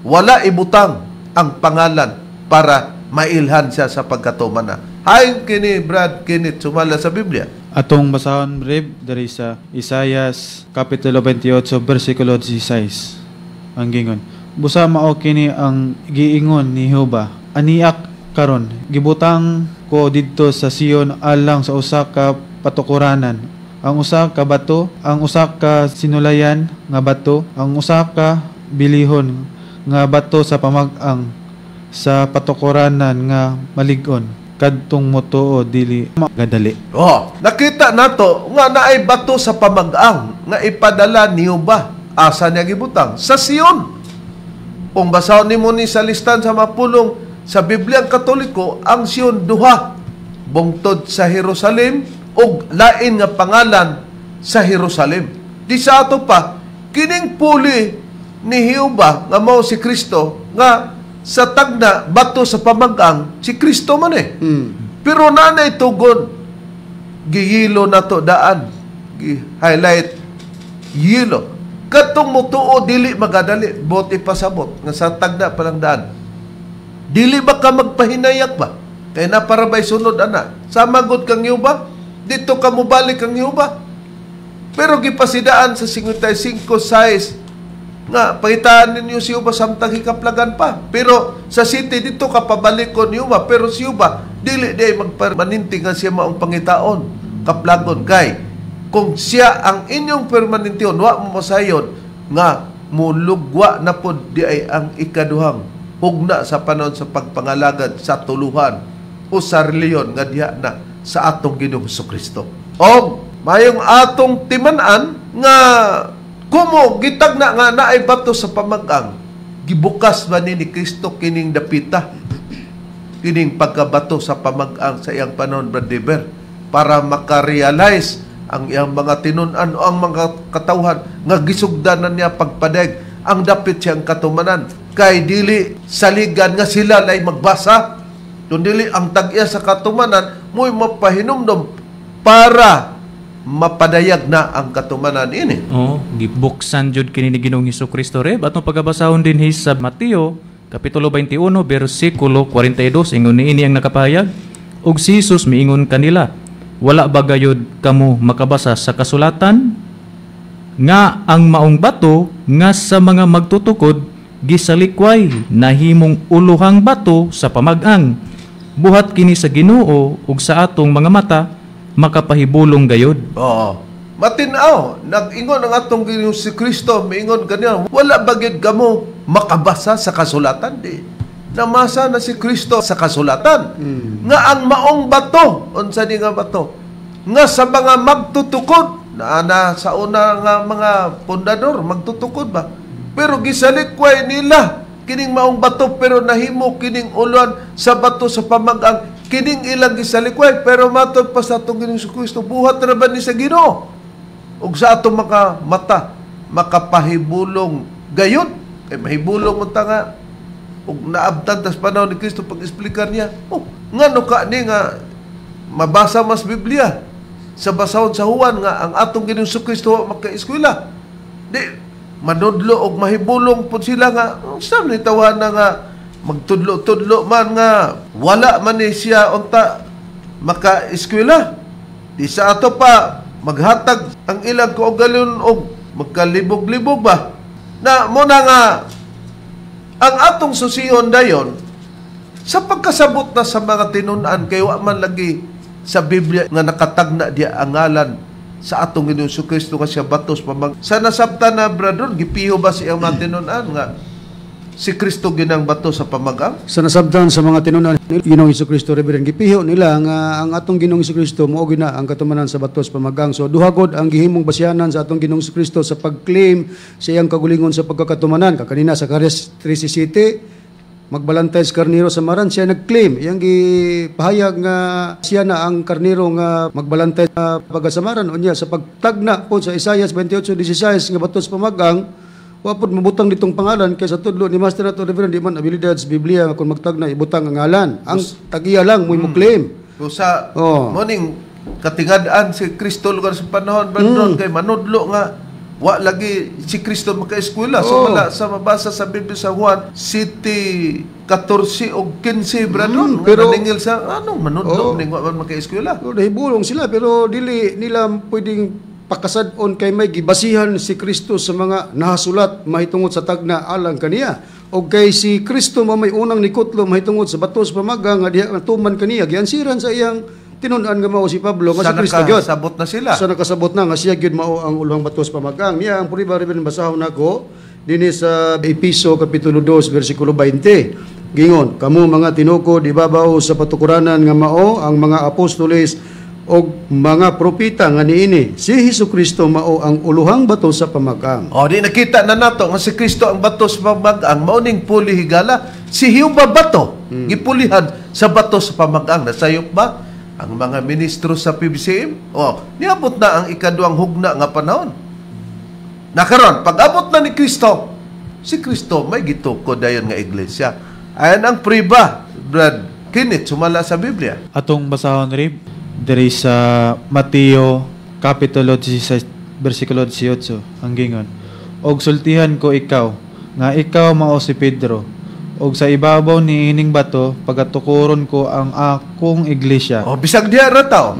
wala ibutang ang pangalan para mailhan siya sa pagkatuman na. Hain kini, Brad Kenneth, sumala sa Biblia. Atong basahon, Reb, diri sa Isaias kapitulo 28 bersikulo 16. Ang gingon: "Busa mao kini ang giingon ni Jehova, aniak karon gibutang ko didto sa Sion alang sa usa ka patukuranan ang usa ka bato, ang usa ka sinulayan nga bato, ang usa ka bilihon nga bato sa pamag-ang sa patukuranan nga malig-on, kadtong motuo dili magadali." Oh, nakita nato nga naay bato sa pamag-ang nga ipadala ni Jehova. Asa niya gibutang? Sa Sion. Kung basahon nimo ni sa listan sa mapulong sa Bibliang Katoliko, ang Sion duha. Bungtod sa Jerusalem ug lain nga pangalan sa Jerusalem. Di sa ato pa, kining puli ni Jehova nga mao si Kristo nga sa tagna bato sa pamag-ang, si Kristo man eh. Pero nanay tugon, giyilo na to daan. Gi-highlight yilo. Katong mutuo dili magadali, bote pasabot nga sa tagna pa lang daan. Dili ba ka magpahinayak ba? Kay na para ba'y sunod ana? Sa magod kang Jehova, dito ka mobalik kang Jehova. Pero gipasidaan sa 55:6 Nga pangitaan ninyo si Uba samtang hikaplagan pa. Pero sa city dito ka pabalikon ni Uba, pero si Uba dili di magpermanente nga siya maong pangitaon kaplagon kay kung siya ang inyong permanentehon, wa mo masayon nga mulugwa na pod di ay ang ikaduhang hugna sa panahon sa pagpangalagad sa tuluhan o sa reliyon nga diha na sa atong Ginoong Kristo. Og mayong atong timan-an nga kumo gitagna nga naay bato sa pamag-ang, gibukas ba ni Kristo kining dapita, kining pagkabato sa pamag-ang sa iyang panahon, Brad Dever, para makarealize ang iyang mga tinun-an o ang mga katawhan nga gisugdanan niya pagpadeg ang dapit siyang katumanan. Kay dili saligan nga sila lay magbasa, kundi ang tag-iya sa katumanan mo'y mapahinumdom para mapadayag na ang katumanan ini. Oh, gibuksan jud kini ni Ginoong Hesukristo reb atong pagabasahon dinhi sa Mateo kapitulo 21 bersikulo 42 ingon niini ang nakapahayag, ug si Jesus miingon kanila, wala ba gayud kamo makabasa sa kasulatan nga ang maong bato nga sa mga magtutukod gisalikway nahimong uluhang bato sa pamag-ang, buhat kini sa Ginoo ug sa atong mga mata makapahibulong gayud. Oo. Matinaw, nag-ingon ang atong Ginoong si Kristo, miingon kaniya, wala ba gid kamo makabasa sa kasulatan? Di. Namasa na si Kristo sa kasulatan. Nga ang maong bato, unsa ni nga bato? Nga sa mga magtutukod, na sa una nga mga pundador, magtutukod ba? Pero gisalikway nila kining maong bato, pero nahimo kining ulan sa bato sa pamag-ang kining ilang gisalikway, pero matod pa sa atong Ginoong Kristo, buhat ra ba ni sa Ginoo? Ug sa atong maka mata makapahibulong gayud, kay mahibulong unta nga ug naabtan tas panahon ni Kristo pag-explicar niya, oh, ngano ka ni nga mabasa mas Biblia sa basahon sa Juan nga ang atong Ginoong Kristo wa makaeskwela. Di manudlo og mahibulong pud sila nga sa ni tawana nga magtudlo-tudlo man nga wala man ni siya unta makaeskwela. Di sa ato pa maghatag ang ilang kaugalingon og magkalibog-libog ba. Na muna nga ang atong susihon dayon sa pagkasabot na sa mga tinun-an kay wa man lagi sa Biblia nga nakatagna diya ang ngalan sa atong Ginoong Kristo nga siya batos pamag. Sa nasabtan na brother, gipiho ba sa iyang mga tinun-an nga si Kristo ginang bato sa pamagang? Sa nasabtan sa mga tinun-an ni Ginoong Hesukristo, Reverend, gipiho nila nga ang atong Ginoong Hesukristo mao gyud na ang katumanan sa batos pamagang. So duha gud ang gihimong basyanan sa atong Ginoong Hesukristo sa pag-claim sa iyang kagulingon sa pagkakatumanan. Kakanina sa Zacarias 13:7, magbalantay sa karniro sa maran, siya nag-claim. Iyang gipahayag nga siya na ang karniro nga magbalantay sa pagasamaran. Unya sa pagtagna po sa Isaiah 28:16 nga batos pamagang, wa pod mabutang ditong pangalan kay sa tudlo ni Master ato Reverend di man abilidad sa Biblia nga kung magtagna ibutang ang ngalan. Ang tagiya lang mo'y mo-claim. So sa Oh. morning katingad-an si Kristo lugar sa panahon brother, kay manudlo nga wa lagi si Kristo makaeskwela. So wala sa mabasa sa Biblia sa Juan 7:14 og 15 brother. Pero maningil sa anong manudlo ning wa man makaeskwela. Oh, nahibulong sila pero dili nila pwedeng pakasad-on kay may gibasihan si Kristo sa mga nahasulat mahitungod sa tagna alang kaniya. Og kay si Kristo mo may unang nikutlo mahitungod sa batos pamaga nga diha natuman kaniya, giansiran sa iyang tinun-an nga mao si Pablo nga Sa si Kristo gyud. nakasabot na sila. Sa nakasabot na nga siya gyud mao ang uluhang batos pamagang. Niya ang puriba rin basahon nako dinhi sa Episo kapitulo 2 bersikulo 20. Gingon, kamo mga tinukod ibabaw sa patukuranan nga mao ang mga apostoles og mga propeta nga niini si Hesukristo mao ang uluhang bato sa pamagang. O di nakita na nato nga si Kristo ang bato sa pamagang, mao ning puli higala si Jehova bato gipulihan sa bato sa pamagang. Nasayop ba ang mga ministro sa PBCM? O niabot na ang ikaduhang hugna nga panahon. Nakaron pag-abot na ni Kristo, si Kristo may gitukod dayon nga iglesia. Ayan ang priba, Brad Kenneth, sumala sa Biblia. Atong basahon rib diri sa Mateo kapitulo 16 bersikulo 18 ang gingon, og sultihan ko ikaw nga ikaw mao si Pedro, og sa ibabaw ni ining bato pagatukoron ko ang akong iglesia. O bisag diha ra taw.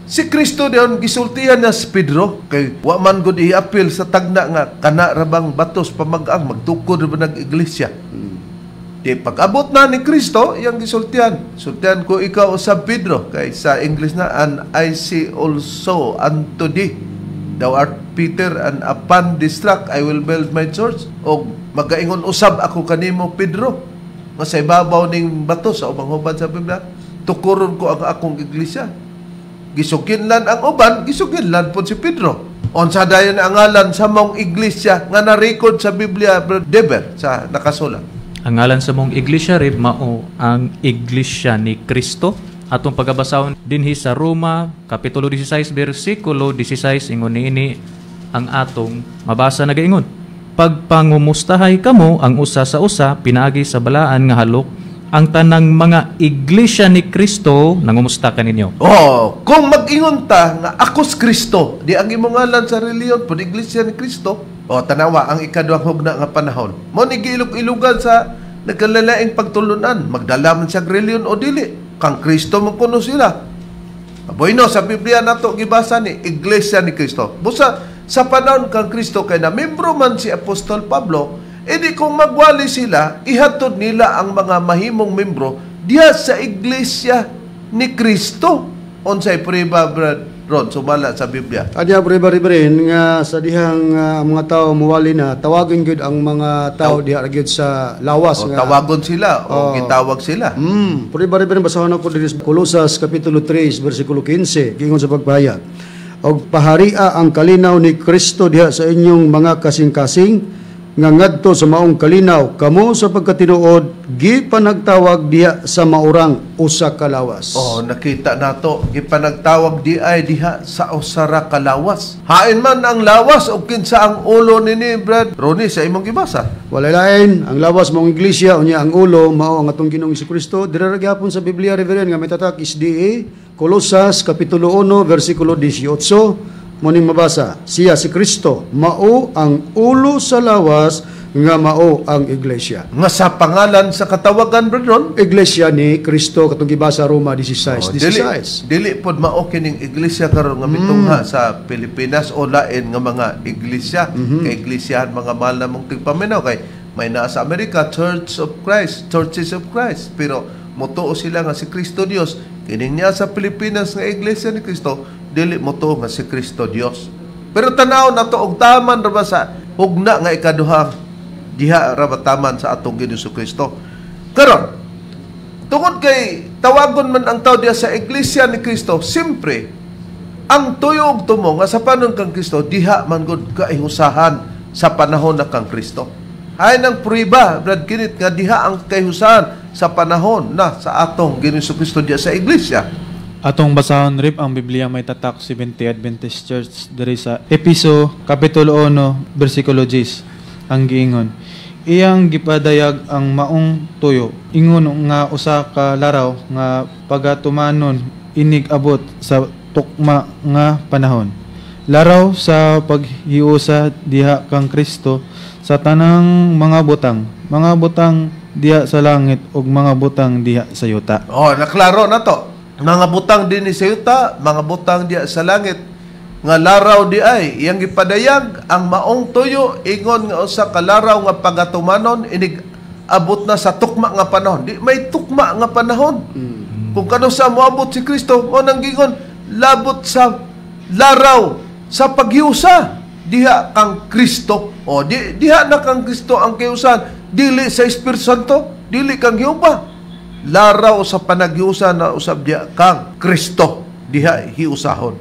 Si Kristo diyon gisultihan niya si Pedro kay wa man gud iapil sa tagna nga kana ra bang batos pamag-ang magtukod ra ba nag iglesia. Di pag-abot na ni Kristo, iyang gisultihan. Sultihan ko ikaw sa Pedro kay sa English na, "And I say also unto thee, thou art Peter, and upon this rock I will build my church." Og magaingon usab ako kanimo, Pedro, nga sa ibabaw ning bato, sa ubang hubad sa Biblia, tukuron ko ang akong iglesia. Gisuginlan ang uban, gisuginlan pod si Pedro. Unsa dayon ang ngalan sa maong iglesia nga na-record sa Biblia, Brother Deber, sa nakasulat? Ang ngalan sa mong iglesia, Rib, mao ang Iglesia ni Kristo. Atong pagabasahon dinhi sa Roma kapitulo 16 bersikulo 16, ingon niini ang atong mabasa, nagaingon: "Pagpangumustahay kamo ang usa sa usa pinaagi sa balaan nga halok. Ang tanang mga iglesia ni Kristo nangumusta kaninyo." Oh, kung mag-ingon ta nga ako si Kristo, di ang imong ngalan sa reliyon pod Iglesia ni Kristo. Oh, tanawa ang ikaduhang hugna nga panahon. Mo ni giilog-ilugan sa nagkalalaing pagtulunan, magdala man siya reliyon o dili. Kang Kristo man kuno sila. Bueno, sa Biblia nato gibasa ni Iglesia ni Kristo. Busa sa panahon kang Kristo kay na membro man si Apostol Pablo, edi kung magwali sila, ihatod nila ang mga mahimong membro diha sa Iglesia ni Kristo. Unsay prueba, Brad Ron, sumala sa Biblia? Adya prueba, Reverend, nga sa dihang mga tao muwali na, tawagin gyud ang mga tao diha ra gyud sa lawas O nga tawagon sila o gitawag sila. Prueba, Reverend, basahon ako diri sa Kolosas kapitulo 3 bersikulo 15, giingon sa pagpahayag: "Og paharia ang kalinaw ni Kristo diha sa inyong mga kasing-kasing, nga ngadto sa maong kalinaw kamo sa pagkatinuod gipanagtawag diha sa maurang usa ka lawas." Oh, nakita nato gipanagtawag di ay diha sa usa ra ka lawas. Hain man ang lawas o kinsa ang ulo nini, Brad Ronnie, sa imong gibasa? Walay lain, ang lawas maong iglesia, unya ang ulo mao ang atong Ginoong Kristo. Dira ra gyapon sa Biblia, Reverend, nga may tatak SDA, Kolosas kapitulo 1 bersikulo 18, mo ning mabasa: "Siya si Kristo mao ang ulo sa lawas nga mao ang iglesia." Nga sa pangalan sa katawagan, Brad Ron? Iglesia ni Kristo, katong gibasa Roma 16 Oh, dili, 16. dili pod mao kining iglesia karon nga mitungha sa Pilipinas o lain nga mga iglesia kay iglesiahan, mga mahal na mong tigpaminaw, kay may naa sa Amerika, Church of Christ, Churches of Christ, pero motuo sila nga si Kristo Dios. Kining niya sa Pilipinas nga Iglesia ni Kristo, dili motuo nga si Kristo Dios. Pero tanaw nato og taman ra ba sa hugna nga ikaduha, diha ra ba taman sa atong Ginoong Kristo karon? Tungod kay tawagon man ang tao diya sa Iglesia ni Kristo, simpre, ang tuyo og tumo nga sa panahon kang Kristo, diha man gud kaihusahan sa panahon na kang Kristo. Hay ng prueba, Brad Kinit, nga diha ang kahiusahan sa panahon na sa atong Ginoong Kristo diya sa Iglesia. Atong basahon, Rip, ang Biblia may tatak Seventh Adventist Church diri sa Episo kapitulo 1 bersikulo 10, ang giingon: "Iyang gipadayag ang maong tuyo ingon nga usa ka laraw nga pagatumanon inig abot sa tukma nga panahon. Laraw sa paghiusa diha kang Kristo sa tanang mga butang diha sa langit ug mga butang diha sa yuta." Oh, naklaro na to. Mga butang din sa yuta, mga butang diha sa langit. Nga laraw di ay iyang gipadayag ang maong tuyo ingon nga usa ka laraw nga pagatumanon inig abot na sa tukma nga panahon. Di may tukma nga panahon. Kung kano sa moabot si Kristo, mo nang gingon labot sa laraw sa paghiusa diha kang Kristo. O di diha na kang Kristo ang kiusan, dili sa Espiritu Santo, dili kang Jehova. Laraw sa panaghiusa na usab diha kang Kristo, diha hiusahon.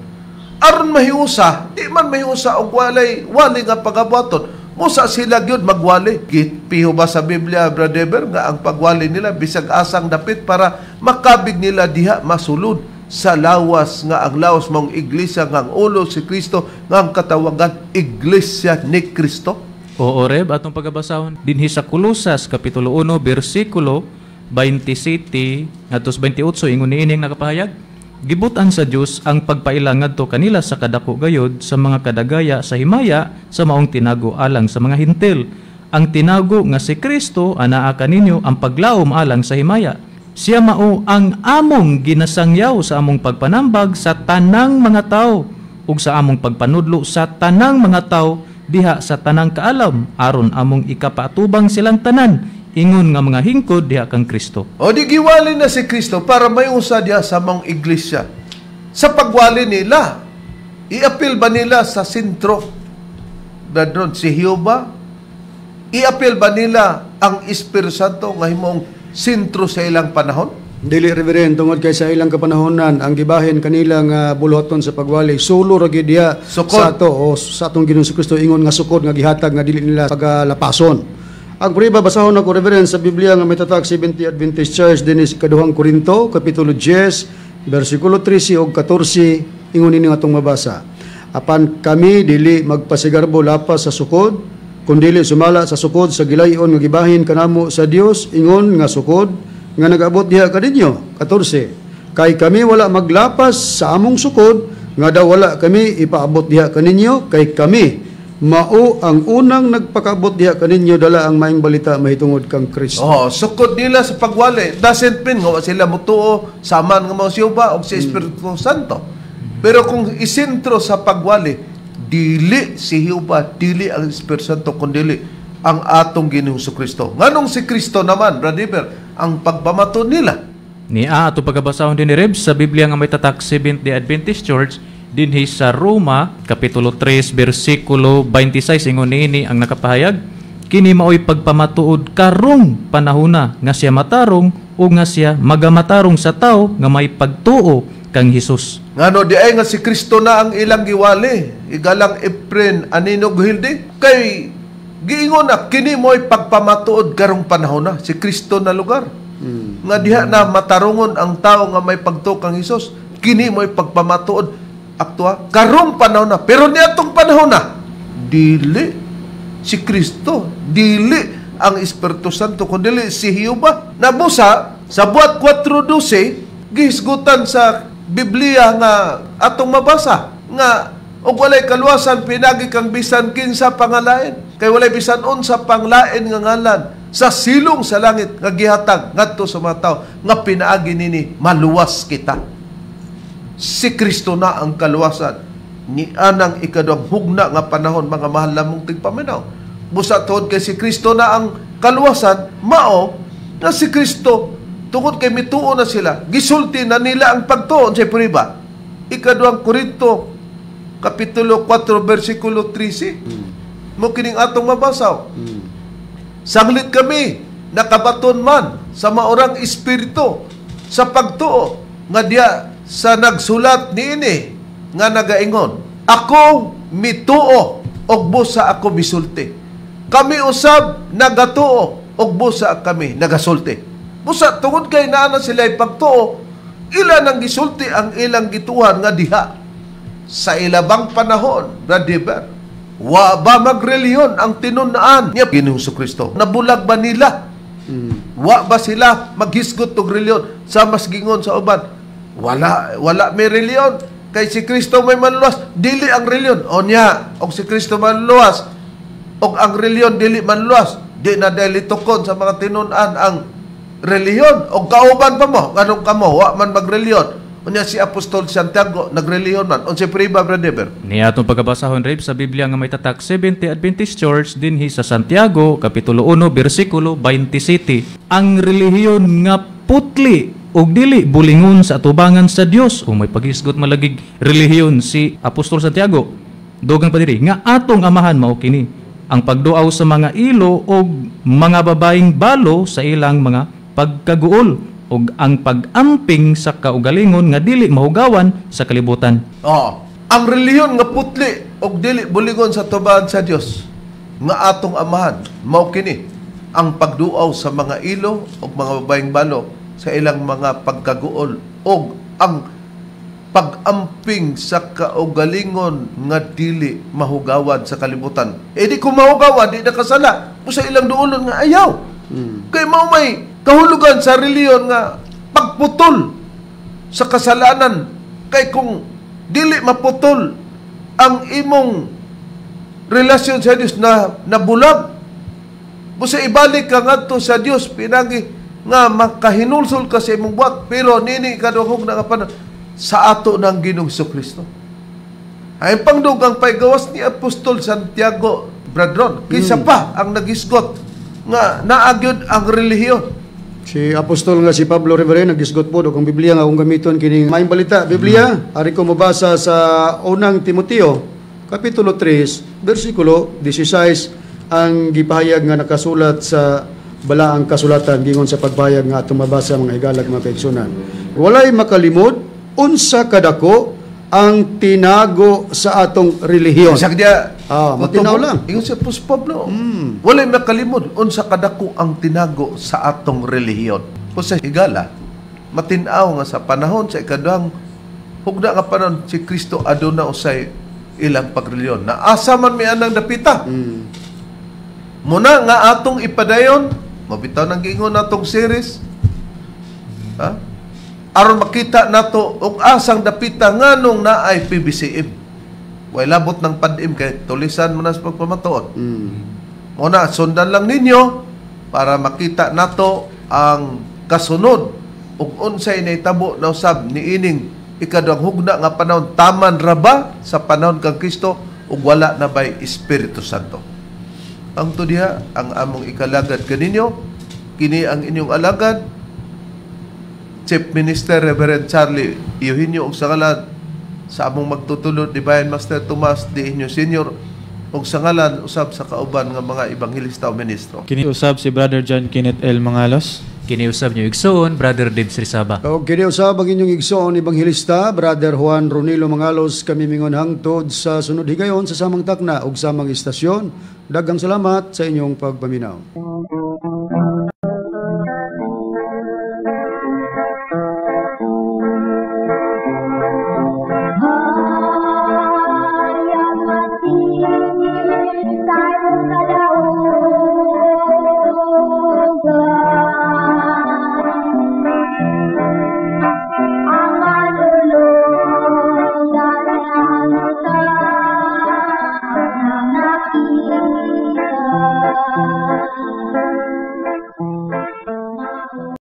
Aron mahiusa, di man mahiusa og walay wali nga pagabuhaton. Musa sila gyud magwali. Gipiho ba sa Biblia, Brother Eber, nga ang pagwali nila bisag asang dapit para makabig nila diha masulod sa lawas nga ang lawas mong iglesia nga ang ulo si Kristo nga ang katawagan Iglesia ni Kristo? Oo, Reb, atong pagabasahon dinhi sa Kolosas kapitulo 1 bersikulo 27 ngadto sa 28, ingon niini ang nakapahayag: "Gibutan sa Dios ang pagpaila ngadto kanila sa kadako gayod sa mga kadagaya sa himaya sa maong tinago alang sa mga Hentil. Ang tinago nga si Kristo anaa kaninyo, ang paglaom alang sa himaya." Siya mao ang among ginasangyaw sa among pagpanambag sa tanang mga tao ug sa among pagpanudlo sa tanang mga tao diha sa tanang kaalam aron among ikapaatubang silang tanan ingon nga mga hingkod diha kang Kristo. O di giwali na si Kristo para may usa diha sa mga iglesia. Sa pagwali nila, iapil ba nila sa sentro? Dadron, si Jehovah? Iapil ba nila ang Espiritu Santo nga himong sentro sa ilang panahon? Dili, Reverend, tungod kay sa ilang kapanahonan ang gibahin kanila nga buluhaton sa pagwali sulo ra gyud diha sa ato o sa atong Ginoong Kristo ingon nga sukod nga gihatag nga dili nila pagalapason. Ang prueba basahon ako, Reverend, sa Biblia nga may tatak Seventh Adventist Church dinhi sa Ikaduhang Korinto kapitulo 10 bersikulo 13 ug 14, ingon ini atong mabasa. Apan kami dili magpasigarbo lapas sa sukod, kundili sumala sa sukod sa gilayon nga gibahin kanamo sa Dios ingon nga sukod nga nag-abot diha kaninyo. 14. Kay kami wala maglapas sa among sukod nga daw wala kami ipaabot diha kaninyo, kay kami mao ang unang nagpakaabot diha kaninyo dala ang maayong balita mahitungod kang Kristo. Oh, sukod nila sa pagwali doesn't mean nga sila mutuo saman nga mao si Jehovah og si Espiritu Santo. Pero kung isentro sa pagwali, dili si Jehovah, dili ang Espiritu Santo, kundi ang atong Ginoong Kristo. Nganong si Kristo naman, Brother, ang pagpamato nila? Nia ato pagkabasahon din ni Rebs sa Biblia nga may tatak Seventh-day Adventist Church dinhi sa Roma kapitulo 3 bersikulo 26, ingon niini ang nakapahayag, kini maoy pagpamatuod karong panahona nga siya matarong o nga siya magamatarong sa tao nga may pagtuo kang Hesus. Ngano di ay nga si Kristo na ang ilang giwali, igalang Efren Anino Guhilde, kay giingon na kini mo'y pagpamatuod karong panahon na si Kristo na lugar. Nga diha na matarungon ang tao nga may pagtuo kang Hesus, kini mo'y pagpamatuod aktua karong panahon na. Pero niadtong panahon na dili si Kristo, dili ang Espiritu Santo, kundi si Jehovah. Nabusa sa buhat 4:12 gihisgutan sa Biblia nga atong mabasa nga og walay kaluwasan pinagi kang bisan kinsa pangalain, kay walay bisan unsa panglain nga ngalan sa silong sa langit nga gihatag ngadto sa mga tawo nga pinaagi nini maluwas kita. Si Kristo na ang kaluwasan ni anang ikaduhang hugna nga panahon, mga mahal lamong tigpaminaw. Busa tuod kay si Kristo na ang kaluwasan, mao na si Kristo tungod kay mituo na sila, gisulti na nila ang pagtuon sa puriba. Ikaduhang Korinto kapitulo 4 bersikulo 13. Mo kining atong mabasaw. Sanglit kami nakabaton man sa maorang espiritu sa pagtuo nga diya sa nagsulat niini nga nagaingon, ako mituo og busa ako misulti. Kami usab nagatuo og busa kami nagasulti. Busa tungod kay naa na sila pagtuo, ila nang gisulti ang ilang gituhan nga diha sa ilabang panahon, Brother, wa ba magreliyon ang tinun-an niya Ginoong Kristo? Nabulag ba nila? Wa ba sila maghisgot og reliyon sa mas gingon sa uban? Wala, wala may reliyon. Kay si Kristo may manluwas, dili ang reliyon. O niya, og si Kristo manluwas, og ang reliyon dili manluwas, di na dili tukon sa mga tinun-an ang reliyon. Og kauban pa mo, nganong kamo, wa man magreliyon. Unya si Apostol Santiago nagreliyon man. Unsa priba, Brother? Niya atong pagkabasahon Reb sa Biblia nga may tatak Seventh-day Adventist Church dinhi sa Santiago kapitulo 1 bersikulo 27. Ang relihiyon nga putli ug dili bulingon sa atubangan sa Dios. O may paghisgot malagig relihiyon si Apostol Santiago. Dugang pa diri nga atong amahan mao kini ang pagduaw sa mga ilo og mga babaeng balo sa ilang mga pagkaguol ug ang pag-amping sa kaugalingon nga dili mahugawan sa kalibutan. Oh, ang relihiyon nga putli og dili bulingon sa tubangan sa Dios nga atong amahan mao kini ang pagduaw sa mga ilo ug mga babaeng balo sa ilang mga pagkaguol og ang pag-amping sa kaugalingon nga dili mahugawan sa kalibutan. Eh di kung mahugawan, di nakasala. Sa ilang duolon nga ayaw. Kay mao may kahulugan sa reliyon nga pagputol sa kasalanan. Kay kung dili maputol ang imong relasyon sa Dios na nabulag, busa ibalik ka ngadto sa Dios pinagi nga makahinulsol ka sa imong buhat, pero nini ikaduhang hugna nga panahon sa ato ng Ginoong Kristo. Ay pangdugang paygawas ni Apostol Santiago, Bradron, kaysa pa ang nagisgot nga naagyod ang relihiyon. Si Apostol nga si Pablo Rivera nagisgot po og ang Biblia nga akong gamiton kining Maayong Balita Biblia, ari ko mabasa sa Unang Timoteo kapitulo 3 bersikulo 16 ang gipahayag nga nakasulat sa Balaang Kasulatan gingon sa pagpahayag nga atong mabasa, mga higalag, mga kaigsunan. Walay makalimod unsa kadako ang tinago sa atong relihiyon. Bisag diya, Ah, matinaw lang. Ingon si Apostol Pablo, walay makalimod unsa kadako ang tinago sa atong relihiyon. Kung sa higala, matinaw nga sa panahon sa ikaduhang hugna nga panahon si Kristo aduna usay ilang pagreliyon. Na asa man mi anang dapita. Muna nga atong ipadayon, mabitaw ng giingon natong series. Ha? Aron makita nato og asang dapita nganong naay PBCM. Way labot ng PADM kay tulisan mo na sa pagpamatuod. Muna, sundan lang ninyo para makita nato ang kasunod ug unsay nahitabo na usab niining ikaduhang hugna nga panahon, taman ra ba sa panahon kang Kristo ug wala na bay Espiritu Santo. Ang to diha ang among ikalagad kaninyo, kini ang inyong alagad, Chief Minister Reverend Charlie Eugenio, ug sa ngalan sa among magtutulod, Divine Master Tomas D. Inyo Senior, ug sa ngalan usab sa kauban nga mga ebanghelista o ministro. Kini usab si Brother John Kenneth L. Mangalos. Kini usab niyo igsoon, Brother Debs Rizaba. Og kini usab ang inyong igsoon ebanghelista, Brother Juan Ronilo Mangalos, kami mingon hangtod sa sunod higayon sa samang takna ug samang istasyon. Daghang salamat sa inyong pagpaminaw.